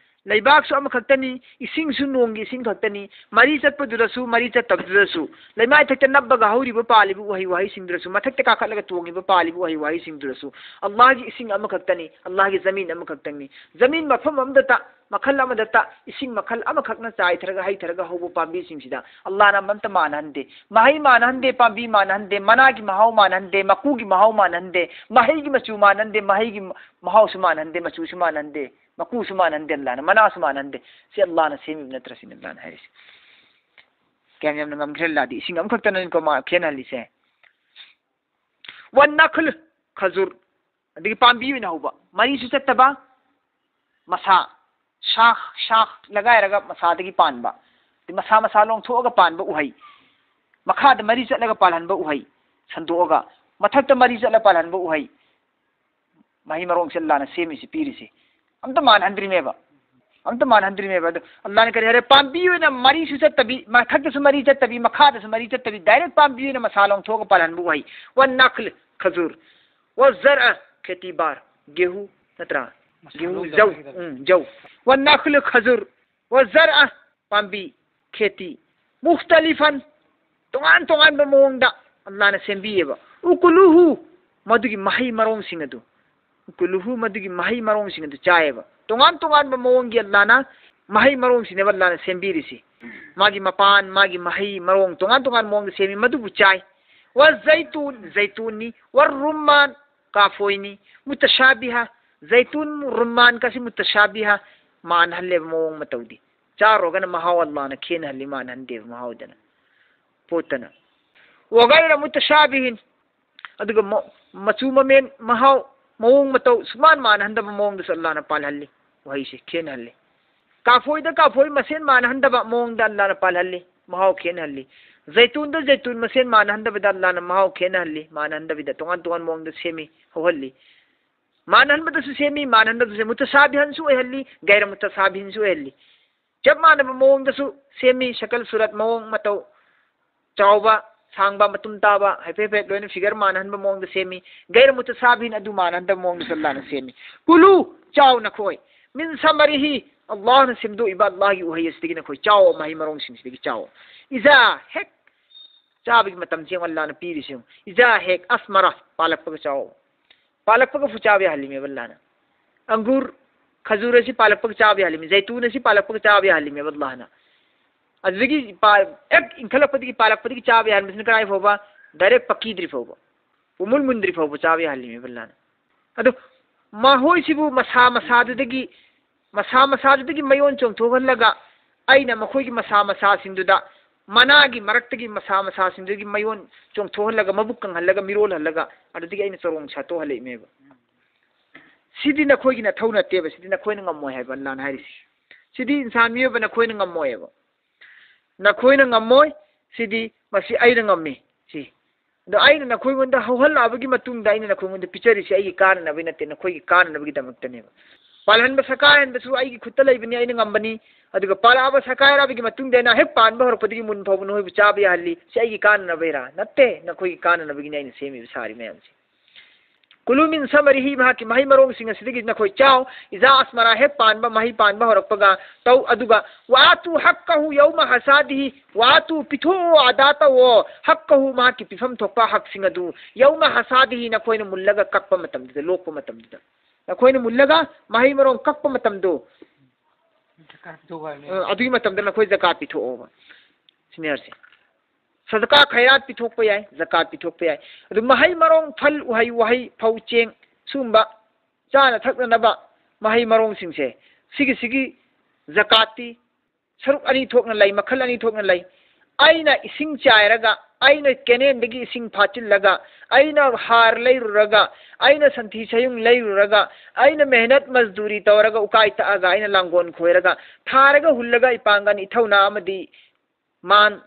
ꯂꯩꯕꯥꯛꯁꯨ ꯑꯃꯈꯛꯇꯅꯤ, ꯏꯁꯤꯡꯁꯨ ꯅꯣꯡꯒꯤ ꯏꯁꯤꯡ ꯈꯛꯇꯅꯤ, ꯃꯔꯤ ꯆꯠꯄꯗꯨꯗꯁꯨ, ꯃꯔꯤ ꯆꯠꯇꯕꯗꯨꯗꯁꯨ, ꯂꯩꯃꯥꯏ ꯊꯛꯇ ꯅꯞꯄꯒ ꯍꯧꯔꯤꯕ ꯄꯥꯜꯂꯤꯕ ꯎꯍꯩ ꯋꯥꯍꯩꯁꯤꯡꯗꯨꯗꯁꯨ, ꯃꯊꯛꯇ ꯀꯥꯈꯠꯂꯒ ꯇꯣꯡꯉꯤꯕ ꯄꯥꯜꯂꯤꯕ ꯎꯍꯩ ꯋꯥꯍꯩꯁꯤꯡꯗꯨꯗꯁꯨ, ꯑꯜꯂꯥꯍꯒꯤ ꯏꯁꯤꯡ ꯑꯃꯈꯛꯇꯅꯤ, ꯑꯜꯂꯥꯍꯒꯤ ꯖꯃꯤꯟ ꯑꯃꯈꯛꯇꯅꯤ꯫ ꯖꯃꯤꯟ ꯃꯐꯝ ꯑꯃꯗꯇ, ꯃꯈꯜ ꯑꯃꯗꯇ, ꯏꯁꯤꯡ ꯃꯈꯜ ꯑꯃꯈꯛꯅ ꯆꯥꯏꯊꯔꯒ ꯍꯩꯊꯔꯒ ꯍꯧꯕ ꯄꯥꯝꯕꯤꯁꯤꯡꯁꯤꯗ ꯑꯜꯂꯥꯍꯅ ꯑꯝꯇ ꯃꯥꯟꯅꯍꯟꯗꯦ꯫ ꯃꯍꯩ ꯃꯥꯟꯅꯍꯟꯗꯦ, ꯄꯥꯝꯕꯤ ꯃꯥꯟꯅꯍꯟꯗꯦ, ꯃꯅꯥꯒꯤ ꯃꯍꯥꯎ ꯃꯥꯟꯅꯍꯟꯗꯦ, ꯃꯀꯨꯒꯤ ꯃꯍꯥꯎ ꯃꯥꯟꯅꯍꯟꯗꯦ, ꯃꯍꯩꯒꯤ ꯃꯆꯨ ꯃꯥꯟꯅꯍꯟꯗꯦ, ꯃꯍꯩꯒꯤ ꯃꯍꯥꯎꯁꯨ ꯃꯥꯟꯅꯍꯟꯗꯦ, ꯃꯆꯨꯁꯨ ꯃꯥꯟꯅꯍꯟꯗꯦ, ꯃꯀꯨꯁꯨ ꯃꯥꯟꯅꯍꯟꯗꯦ ꯑꯜꯂꯥꯍꯅ, ꯃꯅꯥꯁꯨ ꯃꯥꯟꯅꯍꯟꯗꯦ꯫ ꯁꯤ ꯑꯜꯂꯥꯍꯅ ꯁꯦꯝꯃꯤꯕ ꯅꯠꯇ꯭ꯔꯥ ꯁꯤꯅꯤ ꯑꯜꯂꯥꯍꯅ ꯍꯥꯏꯔꯤꯁꯦ꯫ ꯀꯌꯥꯝ ꯌꯥꯝꯅ ꯉꯝꯈ꯭ꯔꯦ ꯑꯜꯂꯥꯍꯗꯤ? ꯏꯁꯤꯡ ꯑꯃꯈꯛꯇꯅꯤꯀꯣ ꯃꯥ ꯈꯦꯠꯅꯍꯜꯂꯤꯁꯦ꯫ ꯋꯟꯅꯈꯜ, ꯈꯖꯨꯔ, ꯑꯗꯒꯤ ꯄꯥꯝꯕꯤ ꯑꯣꯏꯅ ꯍꯧꯕ, ꯃꯔꯤꯁꯨ ꯆꯠꯇꯕ, ꯃꯁꯥ, ꯁꯥꯈ, ꯁꯥꯈ ꯂꯒꯥꯏꯔꯒ ꯃꯁꯥꯗꯒꯤ ꯄꯥꯟꯕ, ꯑꯗꯩ ꯃꯁꯥ ꯃꯁꯥ ꯂꯣꯡꯊꯣꯛꯑꯒ ꯄꯥꯟꯕ ꯎꯍꯩ, ꯃꯈꯥꯗ ꯃꯔꯤ ꯆꯠꯂꯒ ꯄꯥꯜꯍꯟꯕ ꯎꯍꯩ, ꯁꯟꯗꯣꯛꯑꯒ ꯃꯊꯛꯇ ꯃꯔꯤ ꯆꯠꯂ ꯄꯥꯜꯍꯟꯕ ꯎꯍꯩ꯫ ꯃꯍꯩ ꯃꯔꯣꯡꯁꯦ ꯑꯜꯂꯥꯅ ꯁꯦꯝꯃꯤꯁꯤ, ꯄꯤꯔꯤꯁꯤ꯫ ꯑꯝꯇ ꯃꯥꯟꯍꯟꯗ꯭ꯔꯤꯃꯦꯕ꯫ ꯑꯝꯇ ꯃꯥꯟꯍꯟꯗ꯭ꯔꯤꯃꯦꯕ꯫ ꯑꯗꯣ ꯑꯜꯂꯥꯅ ꯀꯔꯤ ꯍꯥꯏꯔꯦ? ꯄꯥꯝꯕꯤ ꯑꯣꯏꯅ ꯃꯔꯤꯁꯨ ꯆꯠꯇꯕꯤ, ꯃꯊꯛꯇꯁꯨ ꯃꯔꯤ ꯆꯠꯇꯕꯤ, ꯃꯈꯥꯗꯁꯨ ꯃꯔꯤ ꯆꯠꯇꯕꯤ, direct ꯄꯥꯝꯕꯤ ꯑꯣꯏꯅ ꯃꯁꯥ ꯂꯣꯡꯊꯣꯛꯑꯒ ꯄꯥꯜꯍꯟꯕ ꯎꯍꯩ꯫ ꯋꯥ ꯅꯥꯈꯜ ꯈꯖꯨꯔ꯫ ꯋꯥ ꯖꯔ ꯈꯦꯇꯤ ꯕꯥꯔ꯫ ꯒꯦꯍꯨ ꯅꯠꯇ꯭ꯔꯥ? ꯒꯦꯍꯨ, ꯖꯧ꯫ ꯎꯝ, ꯖꯧ꯫ ꯋꯥ ꯅꯥꯈꯜ ꯈꯖꯨꯔ꯫ ꯋꯥ ꯖꯔ ꯄꯥꯝꯕꯤ꯫ ꯈꯦꯇꯤ꯫ ꯃꯨꯈꯇꯂꯤꯐꯟ꯫ ꯇꯣꯉꯥꯟ ꯇꯣꯉꯥꯟꯕ ꯃꯑꯣꯡꯗ ꯑꯜꯂꯥꯅ ꯁꯦꯝꯕꯤꯌꯦꯕ꯫ ꯎꯀꯨꯂꯨꯍꯨ꯫ ꯃꯗꯨꯒꯤ ꯃꯍꯩ ꯃꯔꯣꯡꯁꯤꯡ ꯑꯗꯨ꯫ ꯎꯀꯨꯂꯨꯍꯨ, ꯃꯗꯨꯒꯤ ꯃꯍꯩ ꯃꯔꯣꯡꯁꯤꯡ ꯑꯗꯨ ꯆꯥꯏꯌꯦꯕ꯫ ꯇꯣꯉꯥꯟ ꯇꯣꯉꯥꯟꯕ ꯃꯑꯣꯡꯒꯤ ꯑꯜꯂꯥꯅ ꯃꯍꯩ ꯃꯔꯣꯡꯁꯤꯡꯅꯦꯕ ꯑꯜꯂꯥꯅ ꯁꯦꯝꯕꯤꯔꯤꯁꯤ꯫ ꯃꯥꯒꯤ ꯃꯄꯥꯟ, ꯃꯥꯒꯤ ꯃꯍꯩ ꯃꯔꯣꯡ ꯇꯣꯉꯥꯟ ꯇꯣꯉꯥꯟꯕ ꯃꯑꯣꯡꯗ ꯁꯦꯝꯃꯤ, ꯃꯗꯨꯕꯨ ꯆꯥꯏ꯫ ꯋꯥ ꯖꯩꯇꯨꯟ, ꯖꯩꯇꯨꯟꯅꯤ꯫ ꯋꯥ ꯔꯨꯝꯃꯥꯟ, ꯀꯥꯐꯣꯏꯅꯤ꯫ ꯃꯨꯇꯁꯥꯕꯤꯍ꯫ ꯖꯩꯇꯨꯟ, ꯔꯨꯝꯃꯥꯟ ꯀꯁꯤ ꯃꯨꯇꯁꯥꯕꯤꯍ꯫ ꯃꯥꯟꯍꯜꯂꯦꯕ ꯃꯑꯣꯡ ꯃꯇꯧꯗꯤ꯫ ꯆꯥꯔꯨꯔꯒꯅ ꯃꯍꯥꯎ ꯑꯜꯂꯥꯅ ꯈꯦꯠꯅꯍꯜꯂꯤ, ꯃꯥꯟꯍꯟꯗꯦꯕ ꯃꯍꯥꯎꯗꯅ꯫ ꯄꯣꯠꯇꯅ꯫ ꯋꯥꯒꯩꯔ ꯃꯨꯇꯁꯥꯕꯤꯍꯤꯟ꯫ ꯑꯗꯨꯒ ꯃ-, ꯃꯆꯨ ꯃꯃꯦꯟ, ꯃꯍꯥꯎ, ꯃꯑꯣꯡ ꯃꯇꯧ ꯁꯨꯃꯥꯟ ꯃꯥꯟꯅꯍꯟꯗꯕ ꯃꯑꯣꯡꯗꯁꯨ ꯑꯜꯂꯥꯅ ꯄꯥꯜꯍꯜꯂꯤ꯫ ꯎꯍꯩꯁꯦ ꯈꯦꯠꯅꯍꯜꯂꯤ꯫ ꯀꯥꯐꯣꯏꯗ ꯀꯥꯐꯣꯏ ꯃꯁꯦꯟ ꯃꯥꯟꯅꯍꯟꯗꯕ ꯃꯑꯣꯡꯗ ꯑꯜꯂꯥꯅ ꯄꯥꯜꯍꯜꯂꯤ꯫ ꯃꯍꯥꯎ ꯈꯦꯠꯅꯍꯜꯂꯤ꯫ ꯖꯩꯇꯨꯟꯗ ꯖꯩꯇꯨꯟ ꯃꯁꯦꯟ ꯃꯥꯟꯅꯍꯟꯗꯕꯗ ꯑꯜꯂꯥꯅ ꯃꯍꯥꯎ ꯈꯦꯠꯅꯍꯜꯂꯤ꯫ ꯃꯥꯟꯅꯍꯟꯗꯕꯤꯗ ꯇꯣꯉꯥꯟ ꯇꯣꯉꯥꯟ ꯃꯑꯣꯡꯗ ꯁꯦꯝꯃꯤ, ꯍꯧꯍꯜꯂꯤ꯫ ꯃꯥꯟꯅꯍꯟꯕꯗꯁꯨ ꯁꯦꯝꯃꯤ, ꯃꯥꯟꯅꯍꯟꯗꯕꯗꯁꯨ ꯁꯦꯝꯃꯤ꯫ ꯃꯨꯇꯁꯥꯕꯤꯍꯟꯁꯨ ꯑꯣꯏꯍꯜꯂꯤ, ꯒꯩꯔ ꯃꯨꯇꯁꯥꯕꯤꯍꯤꯟꯁꯨ ꯑꯣꯏꯍꯜꯂꯤ꯫ ꯆꯞ ꯃꯥꯟꯅꯕ ꯃꯑꯣꯡꯗꯁꯨ ꯁꯦꯝꯃꯤ, ꯁꯀꯜ ꯁꯨꯔꯠ ꯃꯑꯣꯡ ꯃꯇꯧ, ꯆꯥꯎꯕ, ꯁꯥꯡꯕ, ꯃꯇꯨꯝ ꯇꯥꯕ, ꯍꯥꯏꯐꯦꯠ ꯍꯥꯏꯐꯦꯠ ꯂꯣꯏꯅ figure ꯃꯥꯟꯅꯍꯟꯕ ꯃꯑꯣꯡꯗ ꯁꯦꯝꯃꯤ꯫ ꯒꯩꯔ ꯃꯨꯇꯁꯥꯕꯤꯍꯤꯟ, ꯑꯗꯨ ꯃꯥꯟꯅꯍꯟꯗꯕ ꯃꯑꯣꯡꯗꯁꯨ ꯑꯜꯂꯥꯅ ꯁꯦꯝꯃꯤ꯫ ꯀꯨꯂꯨ, ꯆꯥꯎ ꯅꯈꯣꯏ꯫ ꯃꯤꯟ ꯁꯃꯔꯤꯍꯤ, ꯑꯜꯂꯥꯍꯅ ꯁꯦꯝꯗꯣꯛꯏꯕ ꯑꯜꯂꯥꯍꯒꯤ ꯎꯍꯩ ꯑꯁꯤꯗꯒꯤ ꯅꯈꯣꯏ ꯆꯥꯎ, ꯃꯍꯩ ꯃꯔꯣꯡꯁꯤꯡꯁꯤꯗꯒꯤ ꯆꯥꯎ꯫ ꯏꯖꯥ, ꯍꯦꯛ ꯆꯥꯕꯒꯤ ꯃꯇꯝꯁꯦ ꯌꯦꯡꯉꯨ, ꯑꯜꯂꯥꯅ ꯄꯤꯔꯤꯁꯦ ꯌꯦꯡꯉꯨ꯫ ꯏꯖꯥ ꯍꯦꯛ ꯑꯁꯃꯔꯥ, ꯄꯥꯜꯂꯛꯄꯒ ꯆꯥꯎ꯫ ꯄꯥꯜꯂꯛꯄꯒ ꯐꯨ ꯆꯥꯕ ꯌꯥꯍꯜꯂꯤꯃꯦꯕ ꯑꯜꯂꯥꯅ꯫ ꯑꯪꯒꯨꯔ, ꯈꯖꯨꯔ ꯑꯁꯤ ꯄꯥꯜꯂꯛꯄꯒ ꯆꯥꯕ ꯌꯥꯍꯜꯂꯤꯃꯤ, ꯖꯩꯇꯨꯟ ꯑꯁꯤ ꯄꯥꯜꯂꯛꯄꯒ ꯆꯥꯕ ꯌꯥꯍꯜꯂꯤꯃꯦꯕ ꯑꯜꯂꯥꯍꯅ꯫ ꯑꯗꯨꯗꯒꯤ ꯄꯥ-, ꯍꯦꯛ ꯏꯟꯈꯠꯂꯛꯄꯗꯒꯤ ꯄꯥꯜꯂꯛꯄꯗꯒꯤ ꯆꯥꯕ ꯌꯥꯍꯟꯕꯁꯤꯅ ꯀꯗꯥꯏ ꯐꯥꯎꯕ? Direct ꯄꯛꯀꯤꯗ꯭ꯔꯤ ꯐꯥꯎꯕ, ꯄꯨꯃꯨꯟ ꯃꯨꯟꯗ꯭ꯔꯤ ꯐꯥꯎꯕ ꯆꯥꯕ ꯌꯥꯍꯜꯂꯤꯃꯦꯕ ꯑꯜꯂꯥꯅ꯫ ꯑꯗꯣ ꯃꯈꯣꯏꯁꯤꯕꯨ ꯃꯁꯥ ꯃꯁꯥꯗꯨꯗꯒꯤ, ꯃꯁꯥ ꯃꯁꯥꯗꯨꯗꯒꯤ ꯃꯌꯣꯟ ꯆꯣꯡꯊꯣꯛꯍꯜꯂꯒ ꯑꯩꯅ ꯃꯈꯣꯏꯒꯤ ꯃꯁꯥ ꯃꯁꯥꯁꯤꯡꯗꯨꯗ, ꯃꯅꯥꯒꯤ ꯃꯔꯛꯇꯒꯤ ꯃꯁꯥ ꯃꯁꯥꯁꯤꯡꯗꯨꯒꯤ ꯃꯌꯣꯟ ꯆꯣꯡꯊꯣꯛꯍꯜꯂꯒ, ꯃꯕꯨꯛ ꯀꯪꯍꯜꯂꯒ, ꯃꯤꯔꯣꯜꯍꯜꯂꯒ, ꯑꯗꯨꯗꯒꯤ ꯑꯩꯅ ꯆꯔꯣꯡ ꯁꯥꯠꯇꯣꯛꯍꯜꯂꯛꯏꯃꯦꯕ꯫ ꯁꯤꯗꯤ ꯅꯈꯣꯏꯒꯤ ꯅꯊꯧ ꯅꯠꯇꯦꯕ, ꯁꯤꯗꯤ ꯅꯈꯣꯏꯅ ꯉꯝꯃꯣꯏ ꯍꯥꯏꯕ ꯑꯜꯂꯥꯅ ꯍꯥꯏꯔꯤꯁꯤ꯫ ꯁꯤꯗꯤ ꯏꯟꯁꯥꯟ ꯃꯤꯑꯣꯏꯕ ꯅꯈꯣꯏꯅ ꯉꯝꯃꯣꯏꯕ꯫ ꯅꯈꯣꯏꯅ ꯉꯝꯃꯣꯏ, ꯁꯤꯗꯤ ꯃꯁꯤ ꯑꯩꯅ ꯉꯝꯃꯤ꯫ ꯁꯤ ꯑꯗꯣ ꯑꯩꯅ ꯅꯈꯣꯏꯉꯣꯟꯗ ꯍꯧꯍꯜꯂꯛꯑꯕꯒꯤ ꯃꯇꯨꯡꯗ ꯑꯩꯅ ꯅꯈꯣꯏꯉꯣꯟꯗ ꯄꯤꯖꯔꯤꯁꯦ ꯑꯩꯒꯤ ꯀꯥꯟꯅꯅꯕꯒꯤ ꯅꯠꯇꯦ, ꯅꯈꯣꯏꯒꯤ ꯀꯥꯟꯅꯅꯕꯒꯤꯗꯃꯛꯇꯅꯦꯕ꯫ ꯄꯥꯜꯍꯟꯕ ꯁꯀꯥꯏꯍꯟꯕꯁꯨ ꯑꯩꯒꯤ ꯈꯨꯠꯇ ꯂꯩꯕꯅꯤ, ꯑꯩꯅ ꯉꯝꯕꯅꯤ꯫ ꯑꯗꯨꯒ ꯄꯥꯜꯂꯛꯑꯕ ꯁꯀꯥꯏꯔꯛꯑꯕꯒꯤ ꯃꯇꯨꯡꯗ ꯑꯩꯅ ꯍꯦꯛ ꯄꯥꯟꯕ ꯍꯧꯔꯛꯄꯗꯒꯤ ꯃꯨꯟ ꯐꯥꯎꯕ ꯅꯈꯣꯏꯕꯨ ꯆꯥꯕ ꯌꯥꯍꯜꯂꯤ꯫ ꯁꯤ ꯑꯩꯒꯤ ꯀꯥꯟꯅꯅꯕꯩꯔꯥ? ꯅꯠꯇꯦ, ꯅꯈꯣꯏꯒꯤ ꯀꯥꯟꯅꯅꯕꯒꯤꯅꯤ ꯑꯩꯅ ꯁꯦꯝꯃꯤꯕ, ꯁꯥꯔꯤ ꯃꯌꯥꯝꯁꯦ꯫ ꯀꯨꯂꯨ ꯃꯤꯟ ꯁꯃꯔꯤꯍꯤ, ꯃꯍꯥꯛꯀꯤ ꯃꯍꯩ ꯃꯔꯣꯡꯁꯤꯡ ꯑꯁꯤꯗꯒꯤ ꯅꯈꯣꯏ ꯆꯥꯎ꯫ ꯏꯖꯥ ꯑꯁꯃꯔꯥ, ꯍꯦꯛ ꯄꯥꯟꯕ, ꯃꯍꯩ ꯄꯥꯟꯕ ꯍꯧꯔꯛꯄꯒ ꯇꯧ꯫ ꯑꯗꯨꯒ ꯋꯥꯇꯨ ꯍꯛꯀꯍꯨ ꯌꯧꯃ ꯍꯁꯥꯗꯤꯍꯤ, ꯋꯥꯇꯨ, ꯄꯤꯊꯣꯛꯑꯣ, ꯑꯗꯥ ꯇꯧꯑꯣ, ꯍꯛꯀꯍꯨ, ꯃꯍꯥꯛꯀꯤ ꯄꯤꯐꯝ ꯊꯣꯛꯄ ꯍꯛꯁꯤꯡ ꯑꯗꯨ, ꯌꯧꯃ ꯍꯁꯥꯗꯤꯍꯤ, ꯅꯈꯣꯏꯅ ꯃꯨꯜꯂꯒ ꯀꯛꯄ ꯃꯇꯝꯗꯨꯗ, ꯂꯣꯛꯄ ꯃꯇꯝꯗꯨꯗ, ꯅꯈꯣꯏꯅ ꯃꯨꯜꯂꯒ ꯃꯍꯩ ꯃꯔꯣꯡ ꯀꯛꯄ ꯃꯇꯝꯗꯣ, ꯖꯀꯥꯠ ꯄꯤꯊꯣꯛꯈ꯭ꯔꯅꯤ꯫ ꯑ, ꯑꯗꯨꯒꯤ ꯃꯇꯝꯗ ꯅꯈꯣꯏ ꯖꯀꯥꯠ ꯄꯤꯊꯣꯛꯑꯣꯕ꯫ ꯁꯤꯅꯤ ꯍꯥꯏꯔꯤꯁꯦ꯫ ꯁꯗꯀꯥ ꯈꯩꯔꯥꯠ ꯄꯤꯊꯣꯛꯄ ꯌꯥꯏ, ꯖꯀꯥꯠ ꯄꯤꯊꯣꯛꯄ ꯌꯥꯏ꯫ ꯑꯗꯨ ꯃꯍꯩ ꯃꯔꯣꯡ, ꯐꯜ, ꯎꯍꯩ ꯋꯥꯍꯩ, ꯐꯧ, ꯆꯦꯡ, ꯁꯨꯝꯕ ꯆꯥꯅ ꯊꯛꯅꯅꯕ ꯃꯍꯩ ꯃꯔꯣꯡꯁꯤꯡꯁꯦ, ꯁꯤꯒꯤ, ꯁꯤꯒꯤ ꯖꯀꯥꯠꯇꯤ ꯁꯔꯨꯛ ꯑꯅꯤ ꯊꯣꯛꯅ ꯂꯩ, ꯃꯈꯜ ꯑꯅꯤ ꯊꯣꯛꯅ ꯂꯩ꯫ ꯑꯩꯅ ꯏꯁꯤꯡ ꯆꯥꯏꯔꯒ, ꯑꯩꯅ ꯀꯦꯅꯦꯜꯗꯒꯤ ꯏꯁꯤꯡ ꯐꯥꯆꯤꯜꯂꯒ, ꯑꯩꯅ ꯍꯥꯔ ꯂꯩꯔꯨꯔꯒ, ꯑꯩꯅ ꯁꯟꯊꯤ ꯁꯌꯨꯡ ꯂꯩꯔꯨꯔꯒ, ꯑꯩꯅ ꯃꯦꯍꯅꯠ ꯃꯖꯗꯨꯔꯤ ꯇꯧꯔꯒ, ꯎꯀꯥꯏ ꯇꯛꯑꯒ, ꯑꯩꯅ ꯂꯥꯡꯒꯣꯜ ꯈꯣꯏꯔꯒ, ꯊꯥꯔꯒ ꯍꯨꯜꯂꯒ, ꯏꯄꯥꯡꯒꯜ, ꯏꯊꯧꯅꯥ ꯑꯃꯗꯤ ꯃꯥꯟ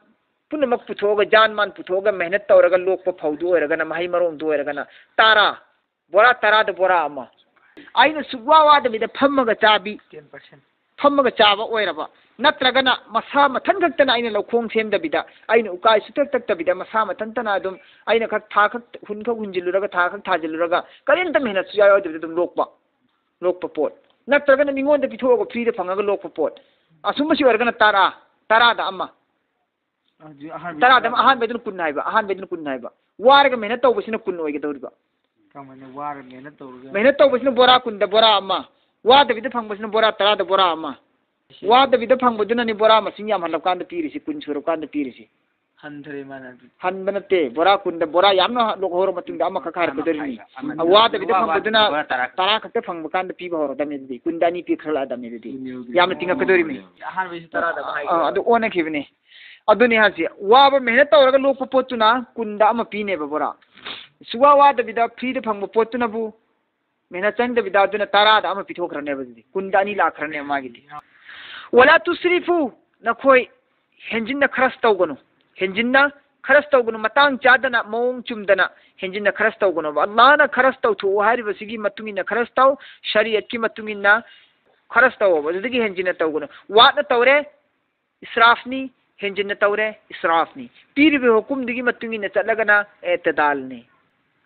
ꯄꯨꯝꯅꯃꯛ ꯄꯨꯊꯣꯛꯑꯒ, ꯖꯥꯟ ꯃꯥꯟ ꯄꯨꯊꯣꯛꯑꯒ ꯃꯦꯍꯅꯠ ꯇꯧꯔꯒ ꯂꯣꯛꯄ ꯐꯧꯗꯨ ꯑꯣꯏꯔꯒꯅ, ꯃꯍꯩ ꯃꯔꯣꯡꯗꯨ ꯑꯣꯏꯔꯒꯅ, ꯇꯔꯥ, ꯕꯣꯔꯥ ꯇꯔꯥꯗ ꯕꯣꯔꯥ ꯑꯃ꯫ ꯑꯩꯅ ꯁꯨꯛꯋꯥ ꯋꯥꯗꯕꯤꯗ ꯐꯝꯃꯒ ꯆꯥꯕꯤ, ten percent꯫ ꯐꯝꯃꯒ ꯆꯥꯕ ꯑꯣꯏꯔꯕ, ꯅꯠꯇ꯭ꯔꯒꯅ ꯃꯁꯥ ꯃꯊꯟ ꯈꯛꯇꯅ, ꯑꯩꯅ ꯂꯧꯈꯣꯡ ꯁꯦꯝꯗꯕꯤꯗ, ꯑꯩꯅ ꯎꯀꯥꯏ ꯁꯨꯛꯇꯛ ꯇꯛꯇꯕꯤꯗ, ꯃꯁꯥ ꯃꯊꯟꯇꯅ ꯑꯗꯨꯝ, ꯑꯩꯅ ꯈꯛ ꯊꯥ ꯈꯛ ꯍꯨꯟ ꯈꯛ ꯍꯨꯟꯖꯤꯜꯂꯨꯔꯒ, ꯊꯥ ꯈꯛ ꯊꯥꯖꯤꯜꯂꯨꯔꯒ, ꯀꯔꯤꯝꯇ ꯃꯦꯍꯅꯠ ꯁꯨꯌꯥ ꯌꯥꯎꯗꯕꯤꯗ ꯑꯗꯨꯝ ꯂꯣꯛꯄ, ꯂꯣꯛꯄ ꯄꯣꯠ, ꯅꯠꯇ꯭ꯔꯒꯅ ꯃꯤꯉꯣꯟꯗ ꯄꯤꯊꯣꯛꯑꯒ ꯐ꯭ꯔꯤꯗ ꯐꯪꯉꯒ ꯂꯣꯛꯄ ꯄꯣꯠ, ꯑꯁꯨꯝꯕꯁꯤ ꯑꯣꯏꯔꯒꯅ ꯇꯔꯥ, ꯇꯔꯥꯗ ꯑꯃ꯫ ꯍꯧꯖꯤꯛ ꯑꯍꯥꯟꯕ ꯇꯔꯥꯗ ꯑꯃ, ꯑꯍꯥꯟꯕꯗꯨꯅ ꯀꯨꯟ ꯍꯥꯏꯕ, ꯑꯍꯥꯟꯕꯗꯨꯅ ꯀꯨꯟ ꯍꯥꯏꯕ꯫ ꯋꯥꯔꯒ ꯃꯦꯍꯅꯠ ꯇꯧꯕꯁꯤꯅ ꯀꯨꯟ ꯑꯣꯏꯒꯗꯧꯔꯤꯕ꯫ ꯀꯃꯥꯏꯅ ꯋꯥꯔ ꯃꯦꯍꯅꯠ ꯇꯧꯔꯒ? ꯃꯦꯍꯅꯠ ꯇꯧꯕꯁꯤꯅ ꯕꯣꯔꯥ ꯀꯨꯟꯗ ꯕꯣꯔꯥ ꯑꯃ, ꯋꯥꯗꯕꯤꯗ ꯐꯪꯕꯁꯤꯅ ꯕꯣꯔꯥ ꯇꯔꯥꯗ ꯕꯣꯔꯥ ꯑꯃ꯫ ꯁꯤ ꯋꯥꯗꯕꯤꯗ ꯐꯪꯕꯗꯨꯅꯅꯤ ꯕꯣꯔꯥ ꯃꯁꯤꯡ ꯌꯥꯝꯍꯜꯂꯀꯥꯟꯗ ꯄꯤꯔꯤꯁꯤ, ꯀꯨꯟ ꯁꯨꯔꯀꯥꯟꯗ ꯄꯤꯔꯤꯁꯤ꯫ ꯍꯟꯊꯔꯦ ꯃꯥꯅ ꯑꯗꯨ꯫ ꯍꯟꯕ ꯅꯠꯇꯦ, ꯕꯣꯔꯥ ꯀꯨꯟꯗ ꯕꯣꯔꯥ ꯌꯥꯝꯅ ꯂꯣꯛꯍꯧꯔ ꯃꯇꯨꯡꯗ ꯑꯃꯈꯛ ꯍꯥꯏꯔꯛꯀꯗꯣꯔꯤꯅꯤ꯫ ꯑꯃ ꯋꯥꯗꯕꯤꯗ ꯋꯥ ꯐꯪꯕꯗꯨꯅ ꯋꯥꯗꯕꯤꯗ ꯕꯣꯔꯥ ꯇꯔꯥ ꯈꯛꯇ꯫ ꯇꯔꯥ ꯈꯛꯇ ꯐꯪꯕ ꯀꯥꯟꯗ ꯄꯤꯕ ꯍꯧꯔꯗꯕꯅꯤ ꯑꯗꯨꯗꯤ, ꯀꯨꯟꯗ ꯑꯅꯤ ꯄꯤꯈꯠꯂꯛꯑꯗꯕꯅꯤ ꯑꯗꯨꯗꯤ꯫ ꯌꯥꯝꯅ ꯇꯤꯡꯉꯛꯀꯗꯣꯔꯤꯃꯤ꯫ ꯑꯍꯥꯟꯕꯩꯁꯤ ꯇꯔꯥꯗ ꯑꯃ ꯍꯥꯏꯒꯦ꯫ ꯑꯥ, ꯑꯗꯨ ꯑꯣꯟꯅꯈꯤꯕꯅꯤ꯫ ꯑꯗꯨꯅꯤ ꯍꯥꯏꯁꯦ, ꯋꯥꯕ ꯃꯦꯍꯅꯠ ꯇꯧꯔꯒ ꯂꯣꯛꯄ ꯄꯣꯠꯇꯨꯅ ꯀꯨꯟꯗ ꯑꯃ ꯄꯤꯅꯦꯕ ꯕꯣꯔꯥ꯫ ꯁꯨꯋꯥ ꯋꯥꯗꯕꯤꯗ ꯐ꯭ꯔꯤꯗ ꯐꯪꯕ ꯄꯣꯠꯇꯨꯅꯕꯨ ꯃꯦꯍꯅꯠ ꯆꯪꯗꯕꯤꯗ ꯑꯗꯨꯅ ꯇꯔꯥꯗ ꯑꯃ ꯄꯤꯊꯣꯛꯈ꯭ꯔꯅꯦꯕ ꯑꯗꯨꯗꯤ꯫ ꯀꯨꯟꯗ ꯑꯅꯤ ꯂꯥꯛꯈ꯭ꯔꯅꯦꯕ ꯃꯥꯒꯤꯗꯤ꯫ ꯋꯥꯂꯥ ꯇꯨꯁ꯭ꯔꯤꯐꯨ, ꯅꯈꯣꯏ ꯍꯦꯟꯖꯤꯟꯅ ꯈꯔꯁ ꯇꯧꯒꯅꯨ꯫ ꯍꯦꯟꯖꯤꯟꯅ ꯈꯔꯁ ꯇꯧꯒꯅꯨ, ꯃꯇꯥꯡ ꯆꯥꯗꯅ, ꯃꯑꯣꯡ ꯆꯨꯝꯗꯅ ꯍꯦꯟꯖꯤꯟꯅ ꯈꯔꯁ ꯇꯧꯒꯅꯣꯕ꯫ ꯑꯜꯂꯥꯍꯅ ꯈꯔꯁ ꯇꯧꯊꯣꯛꯎ ꯍꯥꯏꯔꯤꯕꯁꯤꯒꯤ ꯃꯇꯨꯡ ꯏꯟꯅ ꯈꯔꯁ ꯇꯧ, ꯁꯔꯤꯌꯠꯀꯤ ꯃꯇꯨꯡ ꯏꯟꯅ ꯈꯔꯁ ꯇꯧꯑꯣꯕ, ꯑꯗꯨꯗꯒꯤ ꯍꯦꯟꯖꯤꯟꯅ ꯇꯧꯒꯅꯨ꯫ ꯋꯥꯠꯅ ꯇꯧꯔꯦ, ꯏꯁ꯭ꯔꯥꯐꯅꯤ, ꯍꯦꯟꯖꯤꯟꯅ ꯇꯧꯔꯦ, ꯏꯁ꯭ꯔꯥꯐꯅꯤ꯫ ꯄꯤꯔꯤꯕ ꯍꯨꯀꯨꯝꯗꯨꯒꯤ ꯃꯇꯨꯡ ꯏꯟꯅ ꯆꯠꯂꯒꯅ ꯑꯦꯇꯗꯥꯜꯅꯤ,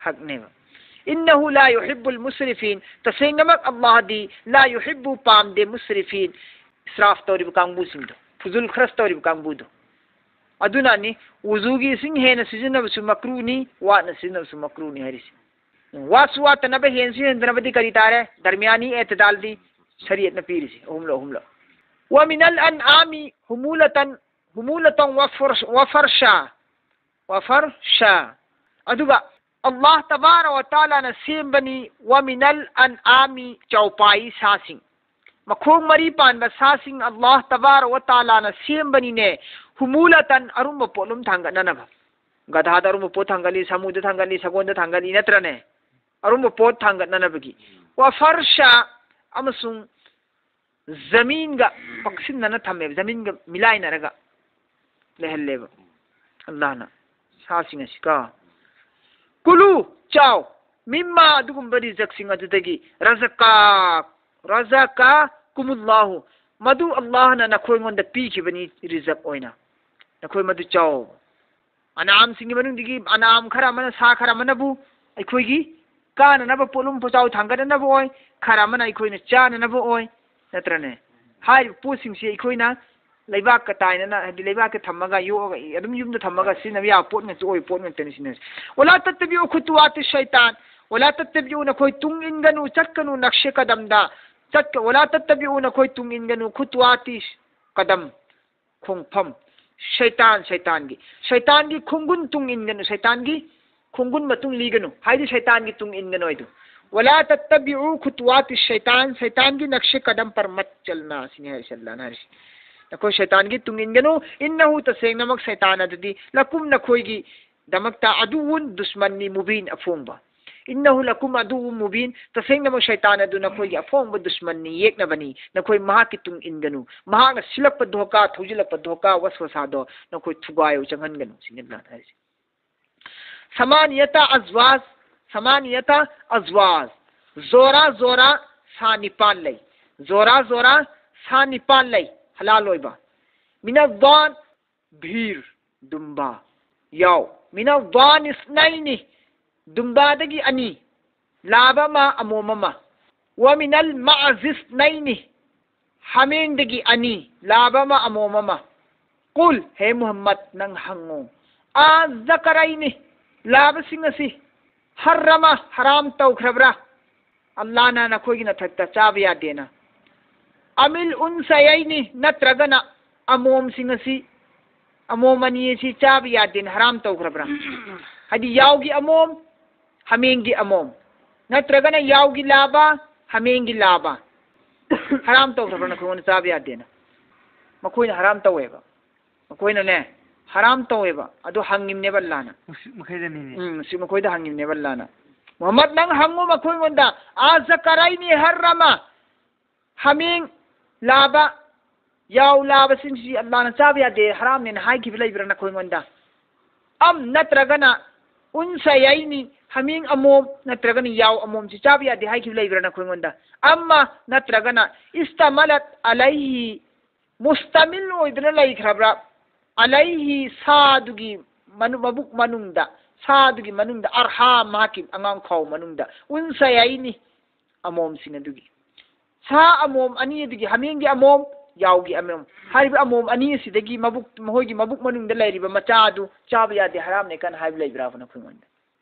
ꯍꯛꯅꯦꯕ꯫ "ꯏꯟꯅꯍꯨ ꯂꯥ ꯌꯨꯍꯤꯕꯨꯜ ꯃꯨꯁ꯭ꯔꯤꯐꯤꯟ", ꯇꯁꯦꯡꯅꯃꯛ ꯑꯜꯂꯥꯍꯗꯤ "ꯂꯥ ꯌꯨꯍꯤꯕꯨ", ꯄꯥꯝꯗꯦ, "ꯃꯨꯁ꯭ꯔꯤꯐꯤꯟ", ꯏꯁ꯭ꯔꯥꯐ ꯇꯧꯔꯤꯕ ꯀꯥꯡꯕꯨꯁꯤꯡꯗꯣ, ꯐꯨꯖꯨꯜ ꯈꯔꯁ ꯇꯧꯔꯤꯕ ꯀꯥꯡꯕꯨꯗꯣ꯫ ꯑꯗꯨꯅꯅꯤ ꯎꯖꯨꯒꯤ ꯏꯁꯤꯡ ꯍꯦꯟꯅ ꯁꯤꯖꯤꯟꯅꯕꯁꯨ ꯃꯀ꯭ꯔꯨꯅꯤ, ꯋꯥꯠꯅ ꯁꯤꯖꯤꯟꯅꯕꯁꯨ ꯃꯀ꯭ꯔꯨꯅꯤ ꯍꯥꯏꯔꯤꯁꯤ꯫ ꯋꯥꯠꯁꯨ ꯋꯥꯠꯇꯅꯕ, ꯍꯦꯟꯁꯨ ꯍꯦꯟꯗꯅꯕꯗꯤ ꯀꯔꯤ ꯇꯥꯔꯦ? ꯗꯔꯃꯤꯌꯥꯅꯤ ꯑꯦꯇꯗꯥꯜꯗꯤ ꯁꯔꯤꯌꯠꯅ ꯄꯤꯔꯤꯁꯤ, ꯑꯍꯨꯝꯂꯛ ꯑꯍꯨꯝꯂꯛ꯫ "ꯋꯥ ꯃꯤꯅꯜ ꯑꯟ ꯑꯥꯃꯤ ꯍꯨꯃꯨꯂꯇꯟ, ꯍꯨꯃꯨꯂꯇꯟ ꯋꯥ ꯐꯔꯁ-, ꯋꯥ ꯐꯔꯁꯥ, ꯋꯥ ꯐꯔꯁꯥ"꯫ ꯑꯗꯨꯒ ꯑꯜꯂꯥꯍ ꯇꯕꯥꯔ ꯋꯥ ꯇꯥꯂꯥꯅ ꯁꯦꯝꯕꯅꯤ, "ꯋꯥ ꯃꯤꯅꯜ ꯑꯟ ꯑꯥꯃꯤ", ꯆꯥꯎꯄꯥꯏ ꯁꯥꯁꯤꯡ, ꯃꯈꯣꯡ ꯃꯔꯤ ꯄꯥꯟꯕ ꯁꯥꯁꯤꯡ ꯑꯜꯂꯥꯍ ꯇꯕꯥꯔ ꯋꯥ ꯇꯥꯂꯥꯅ ꯁꯦꯝꯕꯅꯤꯅꯦ, "ꯍꯨꯃꯨꯂꯇꯟ", ꯑꯔꯨꯝꯕ ꯄꯣꯠꯂꯨꯝ ꯊꯥꯡꯒꯠꯅꯅꯕ꯫ ꯒꯙꯥꯗ ꯑꯔꯨꯝꯕ ꯄꯣꯠ ꯊꯥꯡꯒꯠꯂꯤ, ꯁꯥꯃꯨꯗ ꯊꯥꯡꯒꯠꯂꯤ, ꯁꯒꯣꯜꯗ ꯊꯥꯡꯒꯠꯂꯤ, ꯅꯠꯇ꯭ꯔꯅꯦ? ꯑꯔꯨꯝꯕ ꯄꯣꯠ ꯊꯥꯡꯒꯠꯅꯅꯕꯒꯤ꯫ "ꯋꯥ ꯐꯔꯁꯥ", ꯑꯃꯁꯨꯡ ꯖꯃꯤꯟꯒ ꯄꯛꯁꯤꯟꯅꯅ ꯊꯝꯃꯦꯕ, ꯖꯃꯤꯟꯒ ꯃꯤꯂꯥꯏꯅꯔꯒ ꯂꯩꯍꯜꯂꯦꯕ ꯑꯜꯂꯥꯍꯅ ꯁꯥꯁꯤꯡ ꯑꯁꯤ ꯀꯣ꯫ "ꯀꯨꯂꯨ", ꯆꯥꯎ, "ꯃꯤꯝꯃꯥ", ꯑꯗꯨꯒꯨꯝꯕ ꯔꯤꯖꯛꯁꯤꯡ ꯑꯗꯨꯗꯒꯤ, "ꯔꯖꯀꯥ", "ꯔꯖꯀꯥ ꯀꯨꯃꯨꯜꯂꯥꯍꯨ", ꯃꯗꯨ ꯑꯜꯂꯥꯍꯅ ꯅꯈꯣꯏꯉꯣꯟꯗ ꯄꯤꯈꯤꯕꯅꯤ ꯔꯤꯖꯛ ꯑꯣꯏꯅ, ꯅꯈꯣꯏ ꯃꯗꯨ ꯆꯥꯎ꯫ ꯑꯅꯥꯝꯁꯤꯡꯒꯤ ꯃꯅꯨꯡꯗꯒꯤ ꯑꯅꯥꯝ ꯈꯔ ꯑꯃꯅ, ꯁꯥ ꯈꯔ ꯑꯃꯅꯕꯨ ꯑꯩꯈꯣꯏꯒꯤ ꯀꯥꯅꯅꯕ ꯄꯣꯠꯂꯨꯝ ꯄꯣꯠꯆꯥꯎ ꯊꯥꯡꯒꯠꯅꯅꯕ ꯑꯣꯏ, ꯈꯔ ꯑꯃꯅ ꯑꯩꯈꯣꯏꯅ ꯆꯥꯅꯅꯕ ꯑꯣꯏ, ꯅꯠꯇ꯭ꯔꯅꯦ? ꯍꯥꯏꯔꯤꯕ ꯄꯣꯠꯁꯤꯡꯁꯤ ꯑꯩꯈꯣꯏꯅ ꯂꯩꯕꯥꯛꯀ ꯇꯥꯏꯅꯅ, ꯍꯥꯏꯗꯤ ꯂꯩꯕꯥꯛꯀ ꯊꯝꯃꯒ, ꯌꯣꯛꯑꯒ ꯑꯗꯨꯝ ꯌꯨꯝꯗ ꯊꯝꯃꯒ ꯁꯤꯖꯤꯟꯅꯕ ꯌꯥꯕ ꯄꯣꯠ ꯉꯥꯛꯇ ꯑꯣꯏꯕ ꯄꯣꯠ ꯉꯥꯛꯇꯅꯤ ꯁꯤꯖꯤꯟꯅꯔꯤꯁꯦ꯫ "ꯋꯥꯂꯥ ꯇꯠꯇꯕꯤꯎ ꯈꯨꯇꯨꯋꯥꯇꯤ ꯁꯩꯇꯥꯟ", "ꯋꯥꯂꯥ ꯇꯠꯇꯕꯤꯎ", ꯅꯈꯣꯏ ꯇꯨꯡ ꯏꯟꯒꯅꯨ, ꯆꯠꯀꯅꯨ, "ꯅꯛꯁꯦ ꯀꯗꯝꯗ", ꯆꯠꯀ-, "ꯋꯥꯂꯥ ꯇꯠꯇꯕꯤꯎ", ꯅꯈꯣꯏ ꯇꯨꯡ ꯏꯟꯒꯅꯨ, "ꯈꯨꯇꯨꯋꯥꯇꯤ", ꯀꯗꯝ, ꯈꯣꯡꯐꯝ, ꯁꯩꯇꯥꯟ, ꯁꯩꯇꯥꯟꯒꯤ, ꯁꯩꯇꯥꯟꯒꯤ ꯈꯣꯡꯒꯨꯟ ꯇꯨꯡ ꯏꯟꯒꯅꯨ, ꯁꯩꯇꯥꯟꯒꯤ ꯈꯣꯡꯒꯨꯟ ꯃꯇꯨꯡ ꯂꯤꯒꯅꯨ, ꯍꯥꯏꯗꯤ ꯁꯩꯇꯥꯟꯒꯤ ꯇꯨꯡ ꯏꯟꯒꯅꯨ ꯍꯥꯏꯗꯨ꯫ "ꯋꯥꯂꯥ ꯇꯠꯇꯕꯤꯎ ꯈꯨꯇꯨꯋꯥꯇꯤ ꯁꯩꯇꯥꯟ", ꯁꯩꯇꯥꯟꯒꯤ "ꯅꯛꯁꯦ ꯀꯗꯝ ꯄꯔ ꯃꯠ ꯆꯜꯅꯥ" ꯁꯤꯅꯤ ꯍꯥꯏꯔꯤꯁꯦ ꯑꯜꯂꯥꯍꯅ ꯍꯥꯏꯔꯤꯁꯦ꯫ ꯅꯈꯣꯏ ꯁꯩꯇꯥꯟꯒꯤ ꯇꯨꯡ ꯏꯟꯒꯅꯨ, "ꯏꯟꯅꯍꯨ", ꯇꯁꯦꯡꯅꯃꯛ ꯁꯩꯇꯥꯟ ꯑꯗꯨꯗꯤ, "ꯂꯀꯨꯝ", ꯅꯈꯣꯏꯒꯤ ꯗꯃꯛꯇ, "ꯑꯗꯨꯋꯨꯟ", ꯗꯨꯁꯃꯟꯅꯤ, "ꯃꯨꯕꯤꯟ", ꯑꯐꯣꯡꯕ꯫ "ꯏꯟꯅꯍꯨ ꯂꯀꯨꯝ ꯑꯗꯨꯋꯨꯝ ꯃꯨꯕꯤꯟ", ꯇꯁꯦꯡꯅꯃꯛ ꯁꯩꯇꯥꯟ ꯑꯗꯨ ꯅꯈꯣꯏꯒꯤ ꯑꯐꯣꯡꯕ ꯗꯨꯁꯃꯟꯅꯤ, ꯌꯦꯛꯅꯕꯅꯤ, ꯅꯈꯣꯏ ꯃꯍꯥꯛꯀꯤ ꯇꯨꯡ ꯏꯟꯒꯅꯨ, ꯃꯍꯥꯛꯅ ꯁꯤꯜꯂꯛꯄ ꯙꯣꯀꯥ, ꯊꯧꯖꯤꯜꯂꯛꯄ ꯙꯣꯀꯥ, ꯋꯥꯁꯋꯥꯁꯥꯗꯣ ꯅꯈꯣꯏ ꯊꯨꯒꯥꯏꯌꯨ, ꯆꯪꯍꯟꯒꯅꯨ, ꯁꯤꯅꯤ ꯑꯜꯂꯥꯍꯅ ꯍꯥꯏꯔꯤꯁꯦ꯫ ꯁꯃꯥꯅꯤꯌꯇ ꯑꯖꯋꯥꯖ, ꯁꯃꯥꯅꯤꯌꯇ ꯑꯖꯋꯥꯖ, ꯖꯣꯔꯥ ꯖꯣꯔꯥ ꯁꯥ ꯅꯤꯄꯥꯟ ꯂꯩ, ꯖꯣꯔꯥ ꯖꯣꯔꯥ ꯁꯥ ꯅꯤꯄꯥꯟ ꯂꯩ, ꯍꯂꯥꯜ ꯑꯣꯏꯕ꯫ ꯃꯤꯅ ꯗꯥꯟ ꯚꯤꯔ, ꯗꯨꯝꯕꯥ, ꯌꯥꯎ꯫ ꯃꯤꯅ ꯗꯥꯟ ꯏꯁꯅꯩꯅꯤ, ꯗꯨꯝꯕꯥꯗꯒꯤ ꯑꯅꯤ, ꯂꯥꯕ ꯑꯃ, ꯑꯃꯣꯝ ꯑꯃ꯫ ꯋꯥ ꯃꯤꯅꯜ ꯃꯥꯖꯤꯁꯅꯩꯅꯤ, ꯍꯥꯃꯦꯡꯗꯒꯤ ꯑꯅꯤ, ꯂꯥꯕ ꯑꯃ, ꯑꯃꯣꯝ ꯑꯃ꯫ ꯀꯨꯜ, ꯍꯦ ꯃꯨꯍꯝꯃꯗ, ꯅꯪ ꯍꯪꯉꯨ꯫ ꯑꯥ ꯖꯀꯔꯩꯅꯤ, ꯂꯥꯕꯁꯤꯡ ꯑꯁꯤ ꯍꯔꯔꯃ, ꯍꯔꯥꯝ ꯇꯧꯈ꯭ꯔꯕ꯭ꯔꯥ ꯑꯜꯂꯥꯅ ꯅꯈꯣꯏꯒꯤ ꯃꯊꯛꯇ ꯆꯥꯕ ꯌꯥꯗꯦꯅ? ꯑꯃꯤꯜ ꯎꯟꯁꯌꯩꯅꯤ, ꯅꯠꯇ꯭ꯔꯒꯅ ꯑꯃꯣꯝꯁꯤꯡ ꯑꯁꯤ, ꯑꯃꯣꯝ ꯑꯅꯤ ꯑꯁꯤ ꯆꯥꯕ ꯌꯥꯗꯦꯅ ꯍꯔꯥꯝ ꯇꯧꯈ꯭ꯔꯕ꯭ꯔꯥ? ꯍꯥꯏꯗꯤ ꯌꯥꯎꯒꯤ ꯑꯃꯣꯝ, ꯍꯥꯃꯦꯡꯒꯤ ꯑꯃꯣꯝ, ꯅꯠꯇ꯭ꯔꯒꯅ ꯌꯥꯎꯒꯤ ꯂꯥꯕ, ꯍꯥꯃꯦꯡꯒꯤ ꯂꯥꯕ ꯍꯔꯥꯝ ꯇꯧꯈ꯭ꯔꯕ꯭ꯔꯥ ꯅꯈꯣꯏꯉꯣꯟꯗ ꯆꯥꯕ ꯌꯥꯗꯦꯅ? ꯃꯈꯣꯏꯅ ꯍꯔꯥꯝ ꯇꯧꯋꯦꯕ꯫ ꯃꯈꯣꯏꯅꯅꯦ, ꯍꯔꯥꯝ ꯇꯧꯋꯦꯕ꯫ ꯑꯗꯨ ꯍꯪꯉꯤꯝꯅꯦꯕ ꯑꯜꯂꯥꯅ꯫ ꯃꯁꯤ ꯃꯈꯩꯗꯅꯤꯅꯦ꯫ ꯎꯝ, ꯁꯤ ꯃꯈꯣꯏꯗ ꯍꯪꯉꯤꯝꯅꯦꯕ ꯑꯜꯂꯥꯅ꯫ ꯃꯨꯍꯝꯃꯗ, ꯅꯪ ꯍꯪꯉꯨ ꯃꯈꯣꯏꯉꯣꯟꯗ, "ꯑꯥ ꯖꯀꯔꯩꯅꯤ ꯍꯔꯔꯃ", ꯍꯥꯃꯦꯡ ꯂꯥꯕ, ꯌꯥꯎ ꯂꯥꯕꯁꯤꯡꯁꯤ ꯑꯜꯂꯥꯅ ꯆꯥꯕ ꯌꯥꯗꯦ, ꯍꯔꯥꯝꯅꯦꯅ ꯍꯥꯏꯈꯤꯕ ꯂꯩꯕ꯭ꯔꯥ ꯅꯈꯣꯏꯉꯣꯟꯗ? ꯑꯝ, ꯅꯠꯇ꯭ꯔꯒꯅ ꯎꯟꯁꯌꯩꯅꯤ, ꯍꯥꯃꯦꯡ ꯑꯃꯣꯝ ꯅꯠꯇ꯭ꯔꯒꯅ ꯌꯥꯎ ꯑꯃꯣꯝꯁꯤ ꯆꯥꯕ ꯌꯥꯗꯦ ꯍꯥꯏꯈꯤꯕ ꯂꯩꯕ꯭ꯔꯥ ꯅꯈꯣꯏꯉꯣꯟꯗ? ꯑꯝꯃ, ꯅꯠꯇ꯭ꯔꯒꯅ ꯏꯁꯇꯃꯂꯠ ꯑꯂꯩꯍꯤ, ꯃꯨꯁꯇꯃꯤꯜ ꯑꯣꯏꯗꯨꯅ ꯂꯩꯈ꯭ꯔꯕ꯭ꯔꯥ? ꯑꯂꯩꯍꯤ, ꯁꯥꯗꯨꯒꯤ ꯃꯅꯨ-, ꯃꯕꯨꯛ ꯃꯅꯨꯡꯗ, ꯁꯥꯗꯨꯒꯤ ꯃꯅꯨꯡꯗ, ꯑꯔꯍꯥꯝ, ꯃꯍꯥꯛꯀꯤ ꯑꯉꯥꯡꯈꯥꯎ ꯃꯅꯨꯡꯗ, ꯎꯟꯁꯌꯩꯅꯤ, ꯑꯃꯣꯝꯁꯤꯡ ꯑꯗꯨꯒꯤ꯫ ꯁꯥ ꯑꯃꯣꯝ ꯑꯅꯤ ꯑꯗꯨꯒꯤ, ꯍꯥꯃꯦꯡꯒꯤ ꯑꯃꯣꯝ, ꯌꯥꯎꯒꯤ ꯑꯃꯣꯝ꯫ ꯍꯥꯏꯔꯤꯕ ꯑꯃꯣꯝ ꯑꯅꯤ ꯑꯁꯤꯗꯒꯤ ꯃꯕꯨꯛ, ꯃꯈꯣꯏꯒꯤ ꯃꯕꯨꯛ ꯃꯅꯨꯡꯗ ꯂꯩꯔꯤꯕ ꯃꯆꯥ ꯑꯗꯨ ꯆꯥꯕ ꯌꯥꯗꯦ, ꯍꯔꯥꯝꯅꯦ ꯀꯥꯏꯅ ꯍꯥꯏꯕ ꯂꯩꯕ꯭ꯔꯥꯕ ꯅꯈꯣꯏꯉꯣꯟꯗ?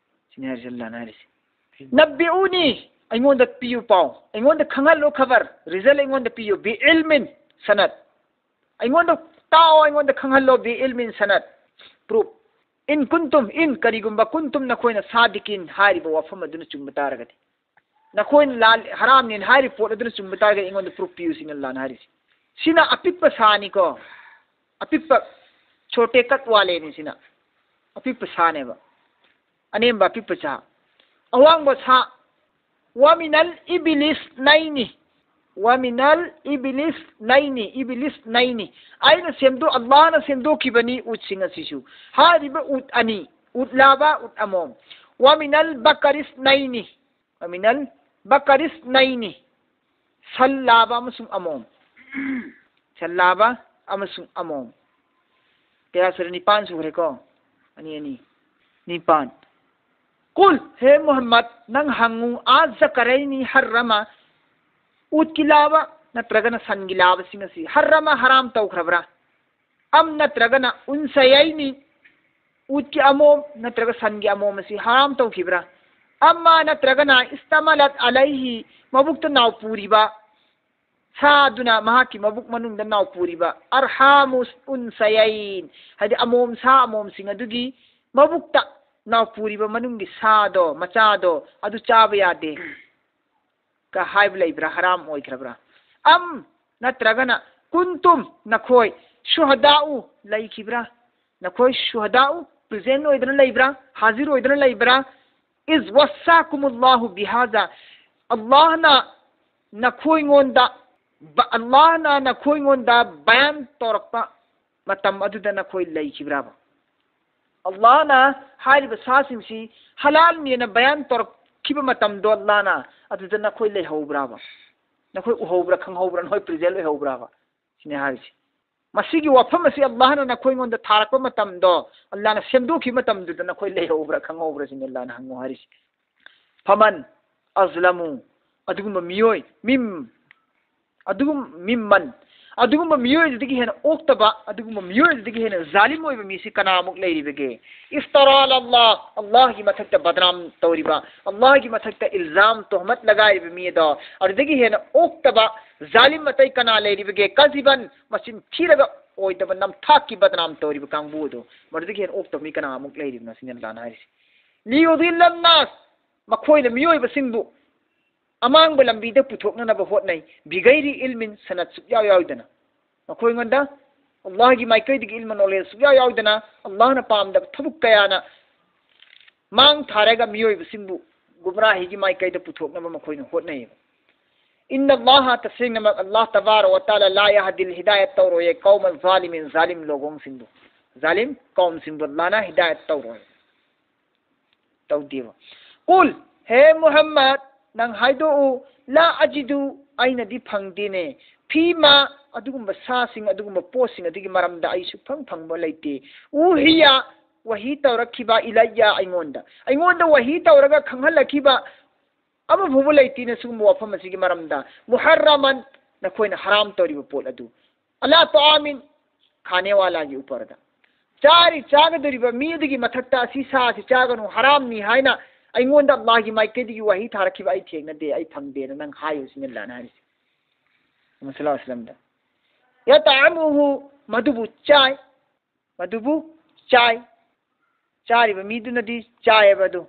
ꯁꯤꯅꯤ ꯍꯥꯏꯔꯤꯁꯦ ꯑꯜꯂꯥꯅ ꯍꯥꯏꯔꯤꯁꯦ꯫ "ꯅꯕꯤꯎꯅꯤ", ꯑꯩꯉꯣꯟꯗ ꯄꯤꯌꯨ ꯄꯥꯎ, ꯑꯩꯉꯣꯟꯗ ꯈꯪꯍꯜꯂꯣ ꯈꯕꯔ, ꯔꯤꯖꯜ ꯑꯩꯉꯣꯟꯗ ꯄꯤꯌꯨ, "ꯕꯤ ꯏꯜꯃꯤꯟ ꯁꯅꯠ", ꯑꯩꯉꯣꯟꯗ ꯇꯥꯛꯑꯣ, ꯑꯩꯉꯣꯟꯗ ꯈꯪꯍꯜꯂꯣ, "ꯕꯤ ꯏꯜꯃꯤꯟ ꯁꯅꯠ", ꯄ꯭ꯔꯨꯐ꯫ "ꯏꯟ ꯀꯨꯟꯇꯨꯝ", ꯏꯟ, ꯀꯔꯤꯒꯨꯝꯕ, "ꯀꯨꯟꯇꯨꯝ", ꯅꯈꯣꯏꯅ, "ꯁꯥꯗꯤꯀꯤꯟ", ꯍꯥꯏꯔꯤꯕ ꯋꯥꯐꯝ ꯑꯗꯨꯅ ꯆꯨꯝꯕ ꯇꯥꯔꯒꯗꯤ, ꯅꯈꯣꯏꯅ ꯂꯥꯜ-, ꯍꯔꯥꯝꯅꯦꯅ ꯍꯥꯏꯔꯤꯕ ꯄꯣꯠ ꯑꯗꯨꯅ ꯆꯨꯝꯕ ꯇꯥꯔꯒꯗꯤ ꯑꯩꯉꯣꯟꯗ ꯄ꯭ꯔꯨꯐ ꯄꯤꯌꯨ, ꯁꯤꯅꯤ ꯑꯜꯂꯥꯅ ꯍꯥꯏꯔꯤꯁꯦ꯫ ꯁꯤꯅ ꯑꯄꯤꯛꯄ ꯁꯥꯅꯤꯀꯣ, ꯑꯄꯤꯛꯄ ꯁꯣꯔꯇꯦꯀꯠ ꯋꯥꯂꯦꯅꯤ ꯁꯤꯅ, ꯑꯄꯤꯛꯄ ꯁꯥꯅꯦꯕ, ꯑꯅꯦꯝꯕ ꯑꯄꯤꯛꯄ ꯁꯥ꯫ ꯑꯋꯥꯡꯕ ꯁꯥ, "ꯋꯥꯃꯤꯅꯜ ꯏꯕꯤꯂꯤꯁ ꯅꯩꯅꯤ, ꯋꯥꯃꯤꯅꯜ ꯏꯕꯤꯂꯤꯁ ꯅꯩꯅꯤ, ꯏꯕꯤꯂꯤꯁ ꯅꯩꯅꯤ"꯫ ꯑꯩꯅ ꯁꯦꯝꯗꯣꯛ-, ꯑꯜꯂꯥꯍꯅ ꯁꯦꯝꯗꯣꯛꯈꯤꯕꯅꯤ ꯎꯠꯁꯤꯡ ꯑꯁꯤꯁꯨ꯫ ꯍꯥꯏꯔꯤꯕ ꯎꯠ ꯑꯅꯤ, ꯎꯠ ꯂꯥꯕ, ꯎꯠ ꯑꯃꯣꯝ꯫ "ꯋꯥꯃꯤꯅꯜ ꯕꯀꯔꯤꯁ ꯅꯩꯅꯤ", "ꯋꯥꯃꯤꯅꯜ ꯕꯀꯔꯤꯁ ꯅꯩꯅꯤ", ꯁꯟ ꯂꯥꯕ ꯑꯃꯁꯨꯡ ꯑꯃꯣꯝ꯫ ꯁꯟ ꯂꯥꯕ ꯑꯃꯁꯨꯡ ꯑꯃꯣꯝ꯫ ꯀꯌꯥ ꯁꯨꯔꯦ? ꯅꯤꯄꯥꯟ ꯁꯨꯈ꯭ꯔꯦꯀꯣ꯫ ꯑꯅꯤ, ꯑꯅꯤ꯫ ꯅꯤꯄꯥꯟ꯫ "ꯀꯨꯜ", ꯍꯦ ꯃꯨꯍꯝꯃꯗ, ꯅꯪ ꯍꯪꯉꯨ, "ꯑꯥ ꯖꯀꯔꯩꯅꯤ ꯍꯔꯔꯃ", ꯎꯠꯀꯤ ꯂꯥꯕ ꯅꯠꯇ꯭ꯔꯒꯅ ꯁꯟꯒꯤ ꯂꯥꯕꯁꯤꯡ ꯑꯁꯤ "ꯍꯔꯔꯃ", ꯍꯔꯥꯝ ꯇꯧꯈ꯭ꯔꯕ꯭ꯔꯥ? "ꯑꯝ", ꯅꯠꯇ꯭ꯔꯒꯅ "ꯎꯟꯁꯌꯩꯅꯤ", ꯎꯠꯀꯤ ꯑꯃꯣꯝ ꯅꯠꯇ꯭ꯔꯒ ꯁꯟꯒꯤ ꯑꯃꯣꯝ ꯑꯁꯤ ꯍꯔꯥꯝ ꯇꯧꯈꯤꯕ꯭ꯔꯥ? "ꯑꯝꯃ", ꯅꯠꯇ꯭ꯔꯒꯅ "ꯏꯁꯇꯃꯂꯠ ꯑꯂꯩꯍꯤ", ꯃꯕꯨꯛꯇ ꯅꯥꯎ ꯄꯨꯔꯤꯕ ꯁꯥꯗꯨꯅ ꯃꯍꯥꯛꯀꯤ ꯃꯕꯨꯛ ꯃꯅꯨꯡꯗ ꯅꯥꯎ ꯄꯨꯔꯤꯕ, "ꯑꯔꯍꯥꯃꯨꯁ ꯎꯟꯁꯌꯩꯟ", ꯍꯥꯏꯗꯤ ꯑꯃꯣꯝ ꯁꯥ ꯑꯃꯣꯝꯁꯤꯡ ꯑꯗꯨꯒꯤ ꯃꯕꯨꯛꯇ ꯅꯥꯎ ꯄꯨꯔꯤꯕ ꯃꯅꯨꯡꯒꯤ ꯁꯥꯗꯣ, ꯃꯆꯥꯗꯣ, ꯑꯗꯨ ꯆꯥꯕ ꯌꯥꯗꯦ꯫ ꯀ ꯍꯥꯏꯕ ꯂꯩꯕ꯭ꯔꯥ? ꯍꯔꯥꯝ ꯑꯣꯏꯈ꯭ꯔꯕ꯭ꯔꯥ? "ꯑꯝ", ꯅꯠꯇ꯭ꯔꯒꯅ "ꯀꯨꯟꯇꯨꯝ", ꯅꯈꯣꯏ, "ꯁꯨꯍꯗꯥꯎ", ꯂꯩꯈꯤꯕ꯭ꯔꯥ? ꯅꯈꯣꯏ "ꯁꯨꯍꯗꯥꯎ", ꯄ꯭ꯔꯤꯖꯦꯟ ꯑꯣꯏꯗꯅ ꯂꯩꯕ꯭ꯔꯥ? ꯍꯥꯖꯤꯔ ꯑꯣꯏꯗꯅ ꯂꯩꯕ꯭ꯔꯥ? "ꯏꯖ ꯋꯁꯥꯀꯨꯃꯨꯜꯂꯥꯍꯨ ꯕꯤꯍꯥꯖꯥ", ꯑꯜꯂꯥꯍꯅ ꯅꯈꯣꯏꯉꯣꯟꯗ ꯕ-, ꯑꯜꯂꯥꯍꯅ ꯅꯈꯣꯏꯉꯣꯟꯗ ꯕꯌꯥꯟ ꯇꯧꯔꯛꯄ ꯃꯇꯝ ꯑꯗꯨꯗ ꯅꯈꯣꯏ ꯂꯩꯈꯤꯕ꯭ꯔꯥꯕ? ꯑꯜꯂꯥꯍꯅ ꯍꯥꯏꯔꯤꯕ ꯁꯥꯁꯤꯡꯁꯤ ꯍꯂꯥꯜꯅꯦꯅ ꯕꯌꯥꯟ ꯇꯧꯔꯛꯈꯤꯕ ꯃꯇꯝꯗꯣ ꯑꯜꯂꯥꯍꯅ, ꯑꯗꯨꯗ ꯅꯈꯣꯏ ꯂꯩꯍꯧꯕ꯭ꯔꯥꯕ? ꯅꯈꯣꯏ ꯎꯍꯧꯕ꯭ꯔꯥ, ꯈꯪꯍꯧꯕ꯭ꯔꯥ, ꯅꯈꯣꯏ ꯄ꯭ꯔꯤꯖꯦꯟ ꯑꯣꯏꯍꯧꯕ꯭ꯔꯥꯕ? ꯁꯤꯅꯦ ꯍꯥꯏꯔꯤꯁꯤ꯫ ꯃꯁꯤꯒꯤ ꯋꯥꯐꯝ ꯑꯁꯤ ꯑꯜꯂꯥꯍꯅ ꯅꯈꯣꯏꯉꯣꯟꯗ ꯊꯥꯔꯛꯄ ꯃꯇꯝꯗꯣ, ꯑꯜꯂꯥꯍꯅ ꯁꯦꯝꯗꯣꯛꯈꯤꯕ ꯃꯇꯝꯗꯨꯗ ꯅꯈꯣꯏ ꯂꯩꯍꯧꯕ꯭ꯔꯥ, ꯈꯪꯍꯧꯕ꯭ꯔꯥ ꯁꯤꯅꯤ ꯑꯜꯂꯥꯍꯅ ꯍꯪꯉꯨ ꯍꯥꯏꯔꯤꯁꯤ꯫ "ꯐꯃꯟ ꯑꯖꯂꯃꯨ", ꯑꯗꯨꯒꯨꯝꯕ ꯃꯤꯑꯣꯏ, ꯃꯤꯝ, ꯑꯗꯨꯒꯨꯝ-, ꯃꯤꯝꯃꯟ, ꯑꯗꯨꯒꯨꯝꯕ ꯃꯤꯑꯣꯏꯗꯨꯗꯒꯤ ꯍꯦꯟꯅ ꯑꯣꯛꯇꯕ, ꯑꯗꯨꯒꯨꯝꯕ ꯃꯤꯑꯣꯏꯗꯨꯗꯒꯤ ꯍꯦꯟꯅ ꯖꯥꯂꯤꯝ ꯑꯣꯏꯕ ꯃꯤꯁꯤ ꯀꯅꯥꯃꯨꯛ ꯂꯩꯔꯤꯕꯒꯦ? "ꯏꯐꯇꯔꯥ ꯑꯂꯥ ꯑꯜꯂꯥꯍ", ꯑꯜꯂꯥꯍꯒꯤ ꯃꯊꯛꯇ ꯕꯗꯅꯥꯝ ꯇꯧꯔꯤꯕ, ꯑꯜꯂꯥꯍꯒꯤ ꯃꯊꯛꯇ ꯏꯜꯖꯥꯝ, ꯇꯣꯍꯃꯠ ꯂꯒꯥꯏꯔꯤꯕ ꯃꯤ ꯑꯗꯣ, ꯑꯗꯨꯗꯒꯤ ꯍꯦꯟꯅ ꯑꯣꯛꯇꯕ ꯖꯥꯂꯤꯝ ꯑꯇꯩ ꯀꯅꯥ ꯂꯩꯔꯤꯕꯒꯦ? "ꯀꯥꯖꯤꯕꯟ", ꯃꯆꯤꯟ ꯊꯤꯔꯒ ꯑꯣꯏꯗꯕ ꯅꯝꯊꯥꯛꯀꯤ ꯕꯗꯅꯥꯝ ꯇꯧꯔꯤꯕ ꯀꯥꯡꯕꯨ ꯑꯗꯣ, ꯃꯗꯨꯗꯒꯤ ꯍꯦꯟꯅ ꯑꯣꯛꯇꯕ ꯃꯤ ꯀꯅꯥꯃꯨꯛ ꯂꯩꯔꯤꯕꯅꯣ ꯁꯤꯅꯤ ꯑꯜꯂꯥꯍꯅ ꯍꯥꯏꯔꯤꯁꯤ꯫ "ꯂꯤꯌꯨꯗꯤꯜꯂꯟꯅꯥꯁ", ꯃꯈꯣꯏꯅ ꯃꯤꯑꯣꯏꯕꯁꯤꯡꯕꯨ ꯑꯃꯥꯡꯕ ꯂꯝꯕꯤꯗ ꯄꯨꯊꯣꯛꯅꯅꯕ ꯍꯣꯠꯅꯩ꯫ "ꯕꯤꯒꯩꯔꯤ ꯏꯜꯃꯤꯟ", ꯁꯅꯠ ꯁꯨꯛꯌꯥꯎ ꯌꯥꯎꯗꯅ꯫ ꯃꯈꯣꯏꯉꯣꯟꯗ ꯑꯜꯂꯥꯍꯒꯤ ꯃꯥꯏꯀꯩꯗꯒꯤ ꯏꯜꯃ ꯅꯣꯂꯦꯖ ꯁꯨꯛꯌꯥꯎ ꯌꯥꯎꯗꯅ, ꯑꯜꯂꯥꯍꯅ ꯄꯥꯝꯗꯕ ꯊꯕꯛ ꯀꯌꯥꯅ ꯃꯥꯡ ꯊꯥꯔꯒ ꯃꯤꯑꯣꯏꯕꯁꯤꯡꯕꯨ ꯒꯨꯝꯔꯥꯍꯤꯒꯤ ꯃꯥꯏꯀꯩꯗ ꯄꯨꯊꯣꯛꯅꯕ ꯃꯈꯣꯏꯅ ꯍꯣꯠꯅꯩꯌꯦꯕ꯫ ꯏꯟꯅ ꯑꯜꯂꯥꯍ, ꯇꯁꯦꯡꯅꯃꯛ ꯑꯜꯂꯥꯍ ꯇꯕꯥꯔꯛ ꯋ ꯇꯥꯂꯥ, ꯂꯥ ꯌꯥꯍꯗꯤꯜ, ꯍꯤꯗꯥꯌꯠ ꯇꯧꯔꯣꯏꯌꯦ, ꯀꯧꯃ ꯖꯥꯂꯤꯃꯤꯟ, ꯖꯥꯂꯤꯝ ꯂꯣꯒꯣꯡꯁꯤꯡꯕꯨ, ꯖꯥꯂꯤꯝ ꯀꯧꯝꯁꯤꯡꯕꯨ ꯑꯜꯂꯥꯍꯅ ꯍꯤꯗꯥꯌꯠ ꯇꯧꯔꯣꯏ, ꯇꯧꯗꯦꯕ꯫ ꯀꯨꯜ, ꯍꯦ ꯃꯨꯍꯝꯃꯗ, ꯅꯪ ꯍꯥꯏꯗꯣꯛꯎ, ꯂꯥ ꯑꯖꯤꯗꯨ, ꯑꯩꯅꯗꯤ ꯐꯪꯗꯦꯅꯦ, ꯐꯤꯃꯥ, ꯑꯗꯨꯒꯨꯝꯕ ꯁꯥꯁꯤꯡ, ꯑꯗꯨꯒꯨꯝꯕ ꯄꯣꯠꯁꯤꯡ ꯑꯗꯨꯒꯤ ꯃꯔꯝꯗ ꯑꯩ ꯁꯨꯛꯐꯪ ꯐꯪꯕ ꯂꯩꯇꯦ, ꯎꯍꯤꯌꯥ, ꯋꯥꯍꯤ ꯇꯧꯔꯛꯈꯤꯕ, ꯏꯂꯩꯌꯥ, ꯑꯩꯉꯣꯟꯗ, ꯑꯩꯉꯣꯟꯗ ꯋꯥꯍꯤ ꯇꯧꯔꯒ ꯈꯪꯍꯜꯂꯛꯈꯤꯕ ꯑꯃ ꯐꯥꯎꯕ ꯂꯩꯇꯦꯅ ꯁꯤꯒꯨꯝꯕ ꯋꯥꯐꯝ ꯑꯁꯤꯒꯤ ꯃꯔꯝꯗ꯫ ꯃꯨꯍꯔꯔꯃꯟ, ꯅꯈꯣꯏꯅ ꯍꯔꯥꯝ ꯇꯧꯔꯤꯕ ꯄꯣꯠ ꯑꯗꯨ꯫ ꯑꯂꯥ ꯇꯣꯑꯥꯃꯤꯟ, ꯈꯥꯅꯦꯋꯥꯂꯥꯒꯤ ꯎꯄꯔꯗ꯫ ꯆꯥꯔꯤ ꯆꯥꯒꯗꯧꯔꯤꯕ ꯃꯤ ꯑꯗꯨꯒꯤ ꯃꯊꯛꯇ ꯑꯁꯤ ꯁꯥ ꯑꯁꯤ ꯆꯥꯒꯅꯨ, ꯍꯔꯥꯝꯅꯤ ꯍꯥꯏꯅ ꯑꯩꯉꯣꯟꯗ ꯑꯜꯂꯥꯍꯒꯤ ꯃꯥꯏꯀꯩꯗꯒꯤ ꯋꯥꯍꯤ ꯊꯥꯔꯛꯈꯤꯕ ꯑꯩ ꯊꯦꯡꯅꯗꯦ, ꯑꯩ ꯐꯪꯗꯦꯅ ꯅꯪ ꯍꯥꯏꯌꯨ ꯁꯤꯅꯤ ꯑꯜꯂꯥꯍꯅ ꯍꯥꯏꯔꯤꯁꯦ꯫ ꯃꯨꯍꯝꯃꯗ ꯁꯜꯂꯜꯂꯥꯍꯨ ꯑꯂꯥꯏꯍꯤ ꯋꯥꯁꯜꯂꯝꯗ꯫ ꯌꯇꯑꯃꯨꯍꯨ, ꯃꯗꯨꯕꯨ ꯆꯥꯏ, ꯃꯗꯨꯕꯨ ꯆꯥꯏ꯫ ꯆꯥꯔꯤꯕ ꯃꯤꯗꯨꯅꯗꯤ ꯆꯥꯏꯌꯦꯕ ꯑꯗꯨ꯫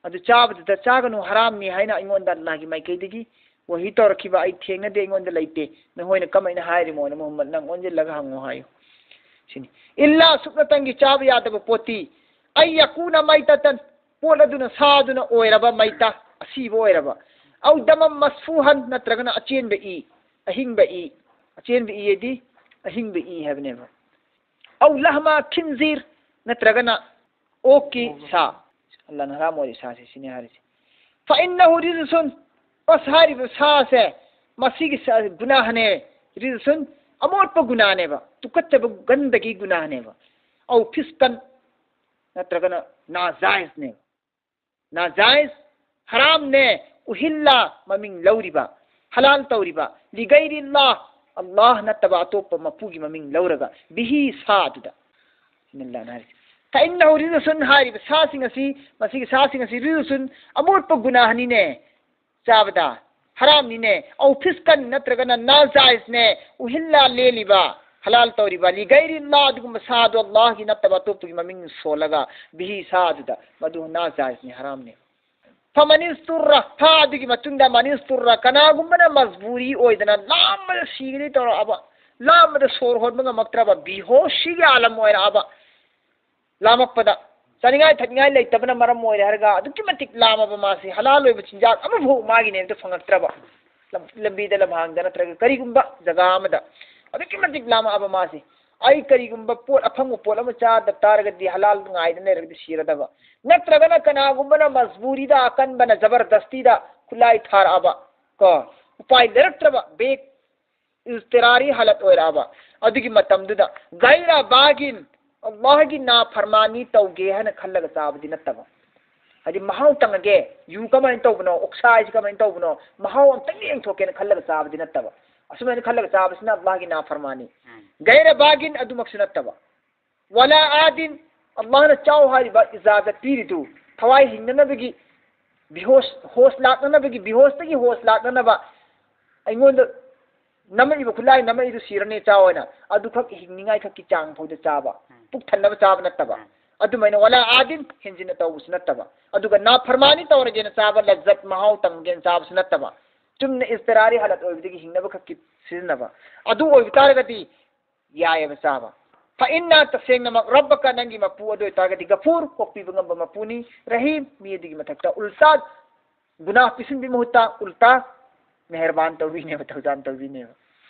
ꯑꯗꯨ ꯆꯥꯕꯗꯨꯗ ꯆꯥꯒꯅꯨ, ꯍꯔꯥꯝꯅꯤ ꯍꯥꯏꯅ ꯑꯩꯉꯣꯟꯗ ꯑꯜꯂꯥꯍꯒꯤ ꯃꯥꯏꯀꯩꯗꯒꯤ ꯋꯥꯍꯤ ꯇꯧꯔꯛꯈꯤꯕ ꯑꯩ ꯊꯦꯡꯅꯗꯦ, ꯑꯩꯉꯣꯟꯗ ꯂꯩꯇꯦ꯫ ꯅꯈꯣꯏꯅ ꯀꯃꯥꯏꯅ ꯍꯥꯏꯔꯤꯃꯣꯅ ꯃꯨꯍꯝꯃꯗ ꯅꯪ ꯑꯣꯟꯁꯤꯜꯂꯒ ꯍꯪꯉꯨ ꯍꯥꯏꯌꯨ ꯁꯤꯅꯤ꯫ ꯏꯜꯂꯥ, ꯁꯨꯞꯅꯇꯪꯒꯤ ꯆꯥꯕ ꯌꯥꯗꯕ ꯄꯣꯠꯇꯤ, ꯑꯩ ꯌꯀꯨꯅ ꯃꯩꯇꯇꯟ, ꯄꯣꯠ ꯑꯗꯨꯅ, ꯁꯥ ꯑꯗꯨꯅ ꯑꯣꯏꯔꯕ ꯃꯩꯇ, ꯑꯁꯤꯕ ꯑꯣꯏꯔꯕ, ꯑꯧ ꯗꯃꯝ ꯃꯁꯐꯨꯍꯟ, ꯅꯠꯇ꯭ꯔꯒꯅ ꯑꯆꯦꯟꯕ ꯏ, ꯑꯍꯤꯡꯕ ꯏ, ꯑꯆꯦꯟꯕ ꯏ ꯑꯗꯤ ꯑꯍꯤꯡꯕ ꯏ ꯍꯥꯏꯕꯅꯦꯕ꯫ ꯑꯧ ꯂꯍꯃ ꯈꯤꯟꯖꯤꯔ, ꯅꯠꯇ꯭ꯔꯒꯅ ꯑꯣꯛꯀꯤ ꯁꯥ, ꯑꯜꯂꯥꯍꯅ ꯍꯔꯥꯝ ꯑꯣꯏꯔꯤ ꯁꯥꯁꯤ ꯁꯤꯅꯤ ꯍꯥꯏꯔꯤꯁꯤ꯫ ꯐꯏꯟꯅꯍꯨ ꯔꯤꯖꯁꯨꯟ, ꯑꯁ ꯍꯥꯏꯔꯤꯕ ꯁꯥꯁꯦ, ꯃꯁꯤꯒꯤ ꯁꯥ-, ꯒꯨꯅꯥꯍꯅꯦ, ꯔꯤꯖꯁꯨꯟ, ꯑꯃꯣꯠꯄ ꯒꯨꯅꯥꯅꯦꯕ, ꯇꯨꯀꯠꯆꯕ ꯒꯟꯗꯒꯤ ꯒꯨꯅꯥꯅꯦꯕ꯫ ꯑꯧ ꯐꯤꯁꯀꯟ, ꯅꯠꯇ꯭ꯔꯒꯅ ꯅꯥꯖꯥꯏꯖꯅꯦꯕ꯫ ꯅꯥꯖꯥꯏꯖ, ꯍꯔꯥꯝꯅꯦ, ꯎꯍꯤꯜꯂ, ꯃꯃꯤꯡ ꯂꯧꯔꯤꯕ, ꯍꯂꯥꯜ ꯇꯧꯔꯤꯕ, ꯂꯤꯒꯩꯔꯤꯜꯂꯥ, ꯑꯜꯂꯥꯍ ꯅꯠꯇꯕ ꯑꯇꯣꯞꯄ ꯃꯄꯨꯒꯤ ꯃꯃꯤꯡ ꯂꯧꯔꯒ, ꯕꯤꯍꯤ, ꯁꯥ ꯑꯗꯨꯗ꯫ ꯁꯤꯅ ꯑꯜꯂꯥꯍꯅ ꯍꯥꯏꯔꯤꯁꯦ꯫ ꯐꯏꯟꯅꯍꯨ ꯔꯤꯖꯁꯨꯟ ꯍꯥꯏꯔꯤꯕ ꯁꯥꯁꯤꯡ ꯑꯁꯤ, ꯃꯁꯤꯒꯤ ꯁꯥꯁꯤꯡ ꯑꯁꯤ ꯔꯤꯖꯁꯨꯟ, ꯑꯃꯣꯠꯄ ꯒꯨꯅꯥꯍꯅꯤꯅꯦ, ꯆꯥꯕꯗ ꯍꯔꯥꯝꯅꯤꯅꯦ, ꯑꯧ ꯐꯤꯁꯀꯟ ꯅꯠꯇ꯭ꯔꯒꯅ ꯅꯥꯖꯥꯏꯖꯅꯦ, ꯎꯍꯤꯜꯂ ꯂꯦꯜꯂꯤꯕ, ꯍꯂꯥꯜ ꯇꯧꯔꯤꯕ, ꯂꯤꯒꯩꯔꯤꯜꯂꯥ ꯑꯗꯨꯒꯨꯝꯕ ꯁꯥꯗꯣ ꯑꯜꯂꯥꯍꯒꯤ ꯅꯠꯇꯕ ꯑꯇꯣꯞꯄꯒꯤ ꯃꯃꯤꯡ ꯁꯣꯜꯂꯒ ꯕꯤꯍꯤ ꯁꯥ ꯑꯗꯨꯗ, ꯃꯗꯨ ꯅꯥꯖꯥꯏꯖꯅꯤ, ꯍꯔꯥꯝꯅꯤ꯫ ꯐꯃꯅꯤꯁꯇꯨꯔ ꯐꯥ ꯑꯗꯨꯒꯤ ꯃꯇꯨꯡꯗ ꯃꯅꯤꯁꯇꯨꯔ ꯀꯅꯥꯒꯨꯝꯕꯅ ꯃꯖꯕꯨꯔꯤ ꯑꯣꯏꯗꯅ ꯂꯥꯝꯕꯗ ꯁꯤꯒꯅꯤ ꯇꯧꯔꯛꯑꯕ, ꯂꯥꯝꯕꯗ ꯁꯣꯔ ꯍꯣꯟꯕ ꯉꯝꯃꯛꯇ꯭ꯔꯕ, ꯕꯤꯍꯣꯁꯤꯒꯤ ꯑꯥꯂꯝ ꯑꯣꯏꯔꯛꯑꯕ, ꯂꯥꯝꯃꯛꯄꯗ ꯆꯥꯅꯤꯡꯉꯥꯏ ꯊꯛꯅꯤꯡꯉꯥꯏ ꯂꯩꯇꯕꯅ ꯃꯔꯝ ꯑꯣꯏꯔꯦ ꯍꯥꯏꯔꯒ ꯑꯗꯨꯛꯀꯤ ꯃꯇꯤꯛ ꯂꯥꯝꯃꯕ ꯃꯥꯁꯤ, ꯍꯂꯥꯜ ꯑꯣꯏꯕ ꯆꯤꯟꯖꯥꯛ ꯑꯃꯐꯥꯎ ꯃꯥꯒꯤ ꯅꯦꯕꯗ ꯐꯪꯉꯛꯇ꯭ꯔꯕ, ꯂꯝ-, ꯂꯝꯕꯤꯗ, ꯂꯝꯍꯥꯡꯗ ꯅꯠꯇ꯭ꯔꯒ ꯀꯔꯤꯒꯨꯝꯕ ꯖꯒꯥ ꯑꯃꯗ ꯑꯗꯨꯛꯀꯤ ꯃꯇꯤꯛ ꯂꯥꯝꯃꯛꯑꯕ ꯃꯥꯁꯤ, ꯑꯩ ꯀꯔꯤꯒꯨꯝꯕ ꯄꯣꯠ, ꯑꯐꯪꯕ ꯄꯣꯠ ꯑꯃ ꯆꯥꯗ ꯇꯥꯔꯒꯗꯤ ꯍꯂꯥꯜ ꯉꯥꯏꯗꯅ ꯂꯩꯔꯒꯗꯤ ꯁꯤꯔꯗꯕ, ꯅꯠꯇ꯭ꯔꯒꯅ ꯀꯅꯥꯒꯨꯝꯕꯅ ꯃꯖꯕꯨꯔꯤꯗ, ꯑꯀꯟꯕꯅ, ꯖꯕꯔꯗꯁꯇꯤꯗ ꯈꯨꯠꯂꯥꯏ ꯊꯥꯔꯛꯑꯕ, ꯀꯣ, ꯎꯄꯥꯏ ꯂꯩꯔꯛꯇ꯭ꯔꯕ, ꯕꯦꯛ ꯏꯖꯇꯤꯔꯥꯔꯤ ꯍꯥꯂꯠ ꯑꯣꯏꯔꯛꯑꯕ, ꯑꯗꯨꯒꯤ ꯃꯇꯝꯗꯨꯗ ꯒꯩꯔ ꯕꯥꯒꯤꯟ, ꯑꯜꯂꯥꯍꯒꯤ ꯅꯥꯐꯔꯃꯥꯅꯤ ꯇꯧꯒꯦ ꯍꯥꯏꯅ ꯈꯜꯂꯒ ꯆꯥꯕꯗꯤ ꯅꯠꯇꯕ꯫ ꯍꯥꯏꯗꯤ ꯃꯍꯥꯎ ꯇꯪꯉꯒꯦ, ꯌꯨ ꯀꯃꯥꯏꯅ ꯇꯧꯕꯅꯣ, ꯑꯣꯛꯁꯥ ꯍꯥꯏꯁꯤ ꯀꯃꯥꯏꯅ ꯇꯧꯕꯅꯣ, ꯃꯍꯥꯎ ꯑꯝꯇꯪ ꯌꯦꯡꯊꯣꯛꯀꯦꯅ ꯈꯜꯂꯒ ꯆꯥꯕꯗꯤ ꯅꯠꯇꯕ꯫ ꯑꯁꯨꯃꯥꯏꯅ ꯈꯜꯂꯒ ꯆꯥꯕꯁꯤꯅ ꯑꯜꯂꯥꯍꯒꯤ ꯅꯥꯐꯔꯃꯥꯅꯤ꯫ ꯎꯝ꯫ ꯒꯩꯔ ꯕꯥꯒꯤꯟ, ꯑꯗꯨꯃꯛꯁꯨ ꯅꯠꯇꯕ꯫ ꯋꯥꯂꯥ ꯑꯥꯗꯤꯟ, ꯑꯜꯂꯥꯍꯅ ꯆꯥꯎ ꯍꯥꯏꯔꯤꯕ ꯏꯖꯥꯖꯠ ꯄꯤꯔꯤꯗꯨ ꯊꯋꯥꯏ ꯍꯤꯡꯅꯅꯕꯒꯤ, ꯕꯤꯍꯣꯁ, ꯍꯣꯁ ꯂꯥꯛꯅꯅꯕꯒꯤ, ꯕꯤꯍꯣꯁꯇꯒꯤ ꯍꯣꯁ ꯂꯥꯛꯅꯅꯕ ꯑꯩꯉꯣꯟꯗ ꯅꯝꯃꯛꯏꯕ ꯈꯨꯠꯂꯥꯏ ꯅꯝꯃꯛꯏꯗꯨ ꯁꯤꯔꯅꯤ ꯆꯥꯎ ꯍꯥꯏꯅ, ꯑꯗꯨꯈꯛ ꯍꯤꯡꯅꯤꯡꯉꯥꯏ ꯈꯛꯀꯤ ꯆꯥꯡ ꯐꯥꯎꯗ ꯆꯥꯕ, ꯎꯝ꯫ ꯄꯨꯛ ꯊꯟꯅꯕ ꯆꯥꯕ ꯅꯠꯇꯕ꯫ ꯎꯝ꯫ ꯑꯗꯨꯃꯥꯏꯅ ꯋꯥꯂꯥ ꯑꯥꯗꯤꯟ, ꯍꯦꯟꯖꯤꯟꯅ ꯇꯧꯕꯁꯨ ꯅꯠꯇꯕ꯫ ꯑꯗꯨꯒ ꯅꯥꯐꯔꯃꯥꯅꯤ ꯇꯧꯔꯒꯦꯅ ꯆꯥꯕ, ꯂꯖꯠ ꯃꯍꯥꯎ ꯇꯪꯒꯦꯅ ꯆꯥꯕꯁꯨ ꯅꯠꯇꯕ꯫ ꯆꯨꯝꯅ ꯏꯖꯇꯤꯔꯥꯔꯤ ꯍꯥꯂꯠ ꯑꯣꯏꯕꯗꯒꯤ ꯍꯤꯡꯅꯕ ꯈꯛꯀꯤ ꯁꯤꯖꯤꯟꯅꯕ꯫ ꯑꯗꯨ ꯑꯣꯏꯕ ꯇꯥꯔꯒꯗꯤ ꯌꯥꯏꯑꯕ ꯆꯥꯕ꯫ ꯐ ꯏꯟꯅ, ꯇꯁꯦꯡꯅꯃꯛ, ꯔꯕꯀ, ꯅꯪꯒꯤ ꯃꯄꯨ ꯑꯗꯨ ꯑꯣꯏꯇꯥꯔꯒꯗꯤ, ꯒꯐꯨꯔ, ꯀꯣꯛꯄꯤꯕ ꯉꯝꯕ ꯃꯄꯨꯅꯤ, ꯔꯍꯤꯝ, ꯃꯤ ꯑꯗꯨꯒꯤ ꯃꯊꯛꯇ ꯎꯜꯇꯥ, ꯒꯨꯅꯥ ꯄꯤꯁꯤꯟꯕꯒꯤ ꯃꯍꯨꯠꯇ ꯎꯜꯇꯥ ꯃꯦꯍꯔꯕꯥꯟ ꯇꯧꯕꯤꯅꯦꯕ, ꯊꯧꯖꯥꯟ ꯇꯧꯕꯤꯅꯦꯕ꯫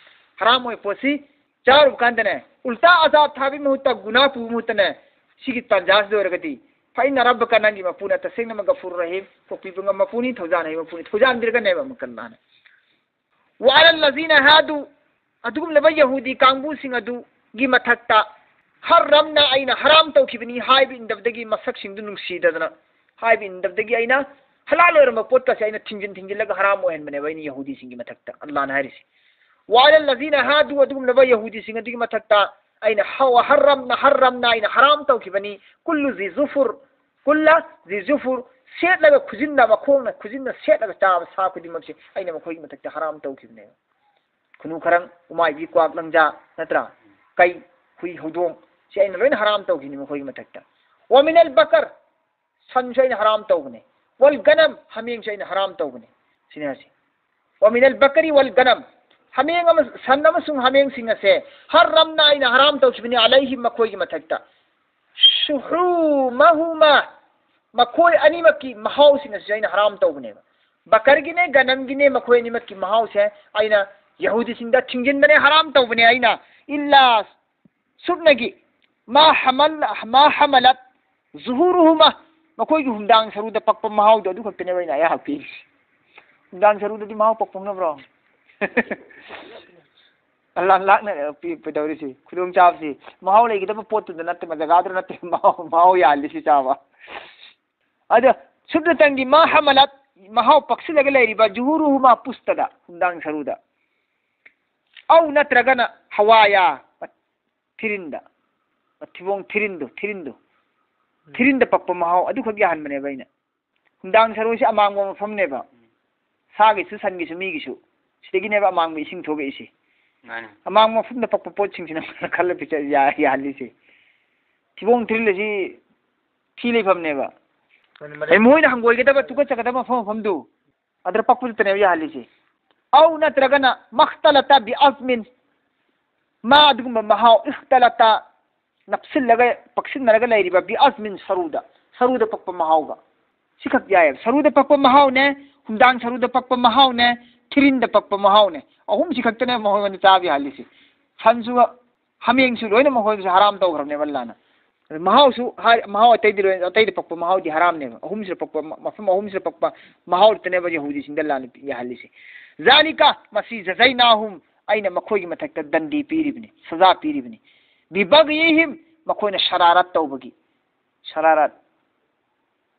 ꯍꯔꯥꯝ ꯑꯣꯏꯕ ꯄꯣꯠꯁꯤ ꯆꯥꯔꯨꯕ ꯀꯥꯟꯗꯅꯦ, ꯎꯜꯇꯥ ꯑꯖꯥꯕ ꯊꯥꯕꯒꯤ ꯃꯍꯨꯠꯇ, ꯒꯨꯅꯥ ꯄꯨꯕꯒꯤ ꯃꯍꯨꯠꯇꯅꯦ, ꯁꯤꯒꯤ ꯇꯥꯟꯖꯥꯁꯤꯗ ꯑꯣꯏꯔꯒꯗꯤ, ꯐ ꯏꯟꯅ ꯔꯕꯀ, ꯅꯪꯒꯤ ꯃꯄꯨꯅ ꯇꯁꯦꯡꯅꯃꯛ ꯒꯐꯨꯔ ꯔꯍꯤꯝ, ꯀꯣꯛꯄꯤꯕ ꯉꯝꯕ ꯃꯄꯨꯅꯤ, ꯊꯧꯖꯥꯟ ꯍꯩꯕ ꯃꯄꯨꯅꯤ, ꯊꯧꯖꯥꯟꯕꯤꯔꯒꯅꯦꯕ ꯑꯃꯨꯛꯀ ꯂꯥꯟꯅ꯫ ꯋꯥꯂ ꯂꯖꯤꯅ ꯍꯥꯗꯨ, ꯑꯗꯨꯒꯨꯝꯂꯕ ꯌꯍꯨꯗꯤ ꯀꯥꯡꯕꯨꯁꯤꯡ ꯑꯗꯨꯒꯤ ꯃꯊꯛꯇ, ꯍꯔꯔꯝꯅ, ꯑꯩꯅ ꯍꯔꯥꯝ ꯇꯧꯈꯤꯕꯅꯤ ꯍꯥꯏꯕ ꯏꯟꯗꯕꯗꯒꯤ, ꯃꯁꯛꯁꯤꯡꯗꯨ ꯅꯨꯡꯁꯤꯗꯗꯅ ꯍꯥꯏꯕ ꯏꯟꯗꯕꯗꯒꯤ, ꯑꯩꯅ ꯍꯂꯥꯜ ꯑꯣꯏꯔꯝꯕ ꯄꯣꯠꯀꯁꯦ ꯑꯩꯅ ꯊꯤꯡꯖꯤꯟ ꯊꯤꯡꯖꯤꯜꯂꯒ ꯍꯔꯥꯝ ꯑꯣꯏꯍꯟꯕꯅꯦꯕ ꯑꯩꯅ ꯌꯍꯨꯗꯤꯁꯤꯡꯒꯤ ꯃꯊꯛꯇ, ꯑꯜꯂꯥꯍꯅ ꯍꯥꯏꯔꯤꯁꯤ꯫ ꯋꯥꯂ ꯂꯖꯤꯅ ꯍꯥꯗꯨ, ꯑꯗꯨꯒꯨꯝꯂꯕ ꯌꯍꯨꯗꯤꯁꯤꯡ ꯑꯗꯨꯒꯤ ꯃꯊꯛꯇ ꯑꯩꯅ ꯍ-, ꯍꯔꯔꯝꯅ, ꯍꯔꯔꯝꯅ, ꯑꯩꯅ ꯍꯔꯥꯝ ꯇꯧꯈꯤꯕꯅꯤ, ꯀꯨꯜꯂꯨ ꯖꯤ ꯖꯨꯐꯨꯔ, ꯀꯨꯜꯂ ꯖꯤ ꯖꯨꯐꯨꯔ, ꯁꯦꯠꯂꯒ ꯈꯨꯖꯤꯟꯅ, ꯃꯈꯣꯡꯅ ꯈꯨꯖꯤꯟꯅ ꯁꯦꯠꯂꯒ ꯆꯥꯕ ꯁꯥ ꯈꯨꯗꯤꯡꯃꯛꯁꯦ ꯑꯩꯅ ꯃꯈꯣꯏꯒꯤ ꯃꯊꯛꯇ ꯍꯔꯥꯝ ꯇꯧꯈꯤꯕꯅꯦꯕ꯫ ꯈꯨꯅꯨ, ꯈꯔꯪ, ꯎꯃꯥꯏꯕꯤ, ꯀ꯭ꯋꯥꯛ, ꯂꯪꯖꯥ, ꯅꯠꯇ꯭ꯔꯥ? ꯀꯩ, ꯍꯨꯏ, ꯍꯧꯗꯣꯡ, ꯁꯤ ꯑꯩꯅ ꯂꯣꯏꯅ ꯍꯔꯥꯝ ꯇꯧꯈꯤꯕꯅꯤ ꯃꯈꯣꯏꯒꯤ ꯃꯊꯛꯇ꯫ ꯋꯥꯃꯤꯅꯜ ꯕꯀꯔ, ꯁꯟꯁꯨ ꯑꯩꯅ ꯍꯔꯥꯝ ꯇꯧꯕꯅꯤ꯫ ꯋꯜ ꯒꯅꯝ, ꯍꯥꯃꯦꯡꯁꯨ ꯑꯩꯅ ꯍꯔꯥꯝ ꯇꯧꯕꯅꯤ꯫ ꯁꯤꯅꯤ ꯍꯥꯏꯁꯦ꯫ ꯋꯥꯃꯤꯅꯜ ꯕꯀꯔꯤ ꯋꯜ ꯒꯅꯝ, ꯍꯥꯃꯦꯡ ꯑꯃ-, ꯁꯟ ꯑꯃꯁꯨꯡ ꯍꯥꯃꯦꯡꯁꯤꯡ ꯑꯁꯦ, ꯍꯔꯔꯝꯅ, ꯑꯩꯅ ꯍꯔꯥꯝ ꯇꯧꯈꯤꯕꯅꯤ, ꯑꯂꯩꯍꯤꯝ, ꯃꯈꯣꯏꯒꯤ ꯃꯊꯛꯇ꯫ شحومهما, ꯃꯈꯣꯏ ꯑꯅꯤꯃꯛꯀꯤ ꯃꯍꯥꯎꯁꯤꯡ ꯑꯁꯤꯁꯨ ꯑꯩꯅ ꯍꯔꯥꯝ ꯇꯧꯕꯅꯦꯕ꯫ ꯕꯀꯔꯒꯤꯅꯦ, ꯒꯅꯝꯒꯤꯅꯦ, ꯃꯈꯣꯏ ꯑꯅꯤꯃꯛꯀꯤ ꯃꯍꯥꯎꯁꯦ ꯑꯩꯅ ꯌꯍꯨꯗꯤꯁꯤꯡꯗ ꯊꯤꯡꯖꯤꯟꯕꯅꯦ, ꯍꯔꯥꯝ ꯇꯧꯕꯅꯦ ꯑꯩꯅ꯫ إلا, ꯁꯨꯞꯅꯒꯤ, ما حمل, ما حملت ظهورهما, ꯃꯈꯣꯏꯒꯤ ꯍꯨꯝꯗꯥꯡ ꯁꯔꯨꯗ ꯄꯛꯄ ꯃꯍꯥꯎꯗꯣ ꯑꯗꯨ ꯈꯛꯇꯅꯦꯕ ꯑꯩꯅ ꯑꯩꯍꯥꯛ ꯄꯤꯔꯤꯁꯦ꯫ ꯍꯨꯝꯗꯥꯡ ꯁꯔꯨꯗꯗꯤ ꯃꯍꯥꯎ ꯄꯛꯄ ꯍꯧꯅꯕ꯭ꯔꯣ? ꯑꯜꯂꯥꯍꯅ ꯂꯥꯛꯅ ꯄꯤ-, ꯀꯩꯗꯧꯔꯤꯁꯤ? ꯈꯨꯗꯣꯡꯆꯥꯕꯁꯤ ꯃꯍꯥꯎ ꯂꯩꯒꯗꯕ ꯄꯣꯠꯇꯨꯗ ꯅꯠꯇꯦ, ꯖꯒꯥꯗꯨꯗ ꯅꯠꯇꯦ, ꯃꯍꯥꯎ, ꯃꯍꯥꯎ ꯌꯥꯍꯜꯂꯤꯁꯤ ꯆꯥꯕ꯫ ꯑꯗ ꯁꯨꯞꯅꯇꯪꯒꯤ ما حملت, ꯃꯍꯥꯎ ꯄꯛꯁꯤꯜꯂꯒ ꯂꯩꯔꯤꯕ ظهورهما, ꯄꯨꯁꯇꯗ, ꯍꯨꯝꯗꯥꯡ ꯁꯔꯨꯗ꯫ أو, ꯅꯠꯇ꯭ꯔꯒꯅ هوايا, ꯊꯤꯔꯤꯟꯗ, ꯊꯤꯕꯣꯡ ꯊꯤꯔꯤꯟꯗꯣ, ꯊꯤꯔꯤꯟꯗꯣ, ꯊꯤꯔꯤꯟꯗ ꯄꯛꯄ ꯃꯍꯥꯎ ꯑꯗꯨꯈꯛ ꯌꯥꯍꯟꯕꯅꯦꯕ ꯑꯩꯅ꯫ ꯍꯨꯝꯗꯥꯡ ꯁꯔꯨꯁꯤ ꯑꯃꯥꯡꯕ ꯃꯐꯝꯅꯦꯕ, ꯁꯥꯒꯤꯁꯨ, ꯁꯟꯒꯤꯁꯨ, ꯃꯤꯒꯤꯁꯨ꯫ ꯁꯤꯗꯒꯤꯅꯦꯕ ꯑꯃꯥꯡꯕ ꯏꯁꯤꯡ ꯊꯣꯛꯂꯛꯏꯁꯦ꯫ ꯃꯥꯅꯦ꯫ ꯑꯃꯥꯡꯕ ꯃꯐꯝꯗ ꯄꯛꯄ ꯄꯣꯠꯁꯤꯡꯁꯤꯅ ꯈꯜꯂ ꯄꯤꯖ-, ꯌꯥ-, ꯌꯥꯍꯜꯂꯤꯁꯦ꯫ ꯊꯤꯕꯣꯡ ꯊꯤꯔꯤꯜ ꯑꯁꯤ ꯊꯤ ꯂꯩꯐꯝꯅꯦꯕ꯫ ꯃꯥꯅꯦ, ꯃꯥꯅꯦ꯫ ꯑꯩ ꯃꯣꯏꯅ ꯍꯪꯒꯣꯏꯒꯗꯕ, ꯇꯨꯀꯠꯆꯒꯗꯕ ꯃꯐꯝ ꯃꯐꯝꯗꯨ ꯑꯗꯨꯗ ꯄꯛꯄꯗꯨꯇꯅꯦꯕ ꯌꯥꯍꯜꯂꯤꯁꯦ꯫ أو, ꯅꯠꯇ꯭ꯔꯒꯅ ما اختلط بعظم, ꯃꯥ ꯑꯗꯨꯒꯨꯝꯕ ꯃꯍꯥꯎ, اختلط, ꯅꯞꯁꯤꯜꯂꯒ, ꯄꯛꯁꯤꯟꯅꯔꯒ ꯂꯩꯔꯤꯕ, بعظم, ꯁꯔꯨꯗ, ꯁꯔꯨꯗ ꯄꯛꯄ ꯃꯍꯥꯎꯒ꯫ ꯁꯤꯈꯛ ꯌꯥꯏꯑꯕ꯫ ꯁꯔꯨꯗ ꯄꯛꯄ ꯃꯍꯥꯎꯅꯦ, ꯍꯨꯝꯗꯥꯡ ꯁꯔꯨꯗ ꯄꯛꯄ ꯃꯍꯥꯎꯅꯦ, ꯊꯤꯔꯤꯟꯗ ꯄꯛꯄ ꯃꯍꯥꯎꯅꯦ꯫ ꯑꯍꯨꯝꯁꯤ ꯈꯛꯇꯅꯦ ꯃꯈꯣꯏꯉꯣꯟꯗ ꯆꯥꯕ ꯌꯥꯍꯜꯂꯤꯁꯦ꯫ ꯁꯟꯁꯨ, ꯍꯥꯃꯦꯡꯁꯨ ꯂꯣꯏꯅ ꯃꯈꯣꯏꯁꯨ ꯍꯔꯥꯝ ꯇꯧꯈ꯭ꯔꯕꯅꯦꯕ ꯑꯜꯂꯥꯅ꯫ ꯑꯗ ꯃꯍꯥꯎꯁꯨ ꯍꯥꯏ-, ꯃꯍꯥꯎ ꯑꯇꯩꯗꯤ ꯂꯣꯏ, ꯑꯇꯩꯗ ꯄꯛꯄ ꯃꯍꯥꯎꯗꯤ ꯍꯔꯥꯝꯅꯦꯕ꯫ ꯑꯍꯨꯝꯁꯤꯗ ꯄꯛꯄ, ꯃ-, ꯃꯐꯝ ꯑꯍꯨꯝꯁꯤꯗ ꯄꯛꯄ ꯃꯍꯥꯎꯗꯨꯇꯅꯦꯕ ꯌꯍꯨꯗꯤꯁꯤꯡꯗ ꯑꯜꯂꯥꯅ ꯄꯤ-, ꯌꯥꯍꯜꯂꯤꯁꯦ꯫ ذلك, ꯃꯁꯤ, جزيناهم, ꯑꯩꯅ ꯃꯈꯣꯏꯒꯤ ꯃꯊꯛꯇ ꯗꯟꯗꯤ ꯄꯤꯔꯤꯕꯅꯤ, ꯁꯖꯥ ꯄꯤꯔꯤꯕꯅꯤ꯫ ببغيهم, ꯃꯈꯣꯏꯅ ꯁꯔꯥꯔꯠ ꯇꯧꯕꯒꯤ, ꯁꯔꯥꯔꯠ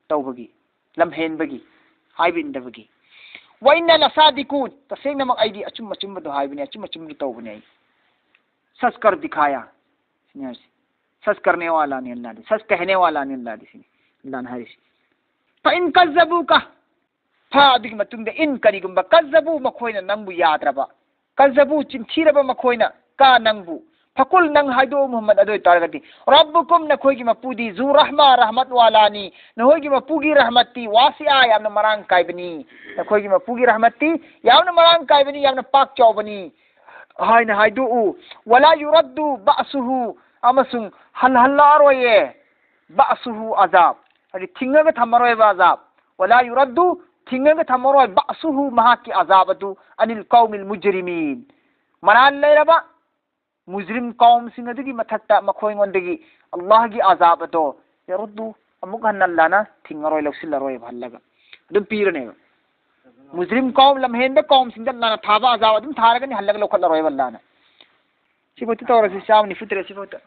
ꯇꯧꯕꯒꯤ, ꯂꯝꯍꯦꯟꯕꯒꯤ, ꯍꯥꯏꯕ ꯏꯟꯗꯕꯒꯤ꯫ وإنا لصادقون, ꯇꯁꯦꯡꯅꯃꯛ ꯑꯩꯗꯤ ꯑꯆꯨꯝ ꯑꯆꯨꯝꯕꯗꯣ ꯍꯥꯏꯕꯅꯤ, ꯑꯆꯨꯝ ꯑꯆꯨꯝꯕꯗꯣ ꯇꯧꯕꯅꯤ ꯑꯩ꯫ سچ کر دکھایا, ꯁꯤꯅꯤ ꯍꯥꯏꯁꯦ꯫ سچ کرنے والا نہیں اللہ دی, سچ کہنے والا نہیں اللہ دی, ꯁꯤꯅꯤ ꯑꯜꯂꯥꯅ ꯍꯥꯏꯔꯤꯁꯤ꯫ فإن كذبوك, ꯐꯥ ꯑꯗꯨꯒꯤ ꯃꯇꯨꯡꯗ, إن, ꯀꯔꯤꯒꯨꯝꯕ, كذبوا, ꯃꯈꯣꯏꯅ ꯅꯪꯕꯨ ꯌꯥꯗ꯭ꯔꯕ, كذبوا, ꯆꯤꯟꯊꯤꯔꯕ ꯃꯈꯣꯏꯅ, ꯀ, ꯅꯪꯕꯨ, فقل, ꯅꯪ ꯍꯥꯏꯗꯣꯛꯑꯣ ꯃꯨꯍꯝꯃꯗ, ꯑꯗꯨ ꯑꯣꯏꯇꯥꯔꯒꯗꯤ, ربكم, ꯅꯈꯣꯏꯒꯤ ꯃꯄꯨꯗꯤ, ذو رحمة, ꯔꯍꯃꯠ ꯋꯥꯂꯥꯅꯤ, ꯅꯈꯣꯏꯒꯤ ꯃꯄꯨꯒꯤ ꯔꯍꯃꯠꯇꯤ, واسعة, ꯌꯥꯝꯅ ꯃꯔꯥꯡ ꯀꯥꯏꯕꯅꯤ, ꯅꯈꯣꯏꯒꯤ ꯃꯄꯨꯒꯤ ꯔꯍꯃꯠꯇꯤ ꯌꯥꯝꯅ ꯃꯔꯥꯡ ꯀꯥꯏꯕꯅꯤ, ꯌꯥꯝꯅ ꯄꯥꯛ ꯆꯥꯎꯕꯅꯤ ꯍꯥꯏꯅ ꯍꯥꯏꯗꯣꯛꯎ꯫ ولا يرد بأسه, ꯑꯃꯁꯨꯡ ꯍꯜꯍꯜꯂꯛꯑꯔꯣꯏꯌꯦ꯫ ꯕꯥꯁꯨꯍꯨ ꯑꯖꯥꯕ, ꯍꯥꯏꯗꯤ ꯊꯤꯡꯉꯒ ꯊꯝꯃꯔꯣꯏꯕ ꯑꯖꯥꯕ꯫ ꯋꯥꯂꯥ ꯌꯨꯔꯗꯨ, ꯊꯤꯡꯉꯒ ꯊꯝꯃꯔꯣꯏ, ꯕꯥꯁꯨꯍꯨ, ꯃꯍꯥꯛꯀꯤ ꯑꯖꯥꯕ ꯑꯗꯨ, ꯑꯅꯤꯜ ꯀꯧꯃꯤꯜ ꯃꯨꯖꯔꯤꯃꯤꯟ, ꯃꯔꯥꯜ ꯂꯩꯔꯕ ꯃꯨꯖꯔꯤꯝ ꯀꯧꯝꯁꯤꯡ ꯑꯗꯨꯒꯤ ꯃꯊꯛꯇ ꯃꯈꯣꯏꯉꯣꯟꯗꯒꯤ ꯑꯜꯂꯥꯍꯒꯤ ꯑꯖꯥꯕ ꯑꯗꯣ, ꯌꯔꯨꯗꯨ, ꯑꯃꯨꯛ ꯍꯟꯅ ꯑꯜꯂꯥꯍꯅ ꯊꯤꯡꯉꯔꯣꯏ, ꯂꯧꯁꯤꯜꯂꯔꯣꯏꯕ ꯍꯜꯂꯒ꯫ ꯑꯗꯨꯝ ꯄꯤꯔꯅꯦꯕ꯫ ꯃꯨꯖꯔꯤꯝ ꯀꯧꯝ, ꯂꯝꯍꯦꯟꯕ ꯀꯧꯝꯁꯤꯡꯗ ꯑꯜꯂꯥꯍꯅ ꯊꯥꯕ ꯑꯖꯥꯕ ꯑꯗꯨꯝ ꯊꯥꯔꯒꯅꯤ, ꯍꯜꯂꯒ ꯂꯧꯈꯠꯂꯔꯣꯏꯕ ꯑꯜꯂꯥꯍꯅ꯫ ꯁꯤꯐꯥꯎꯗ ꯇꯧꯔꯁꯤ, ꯆꯥꯝꯃ ꯅꯤꯐꯨ ꯇꯔꯦꯠ ꯁꯤꯐꯥꯎꯗ꯫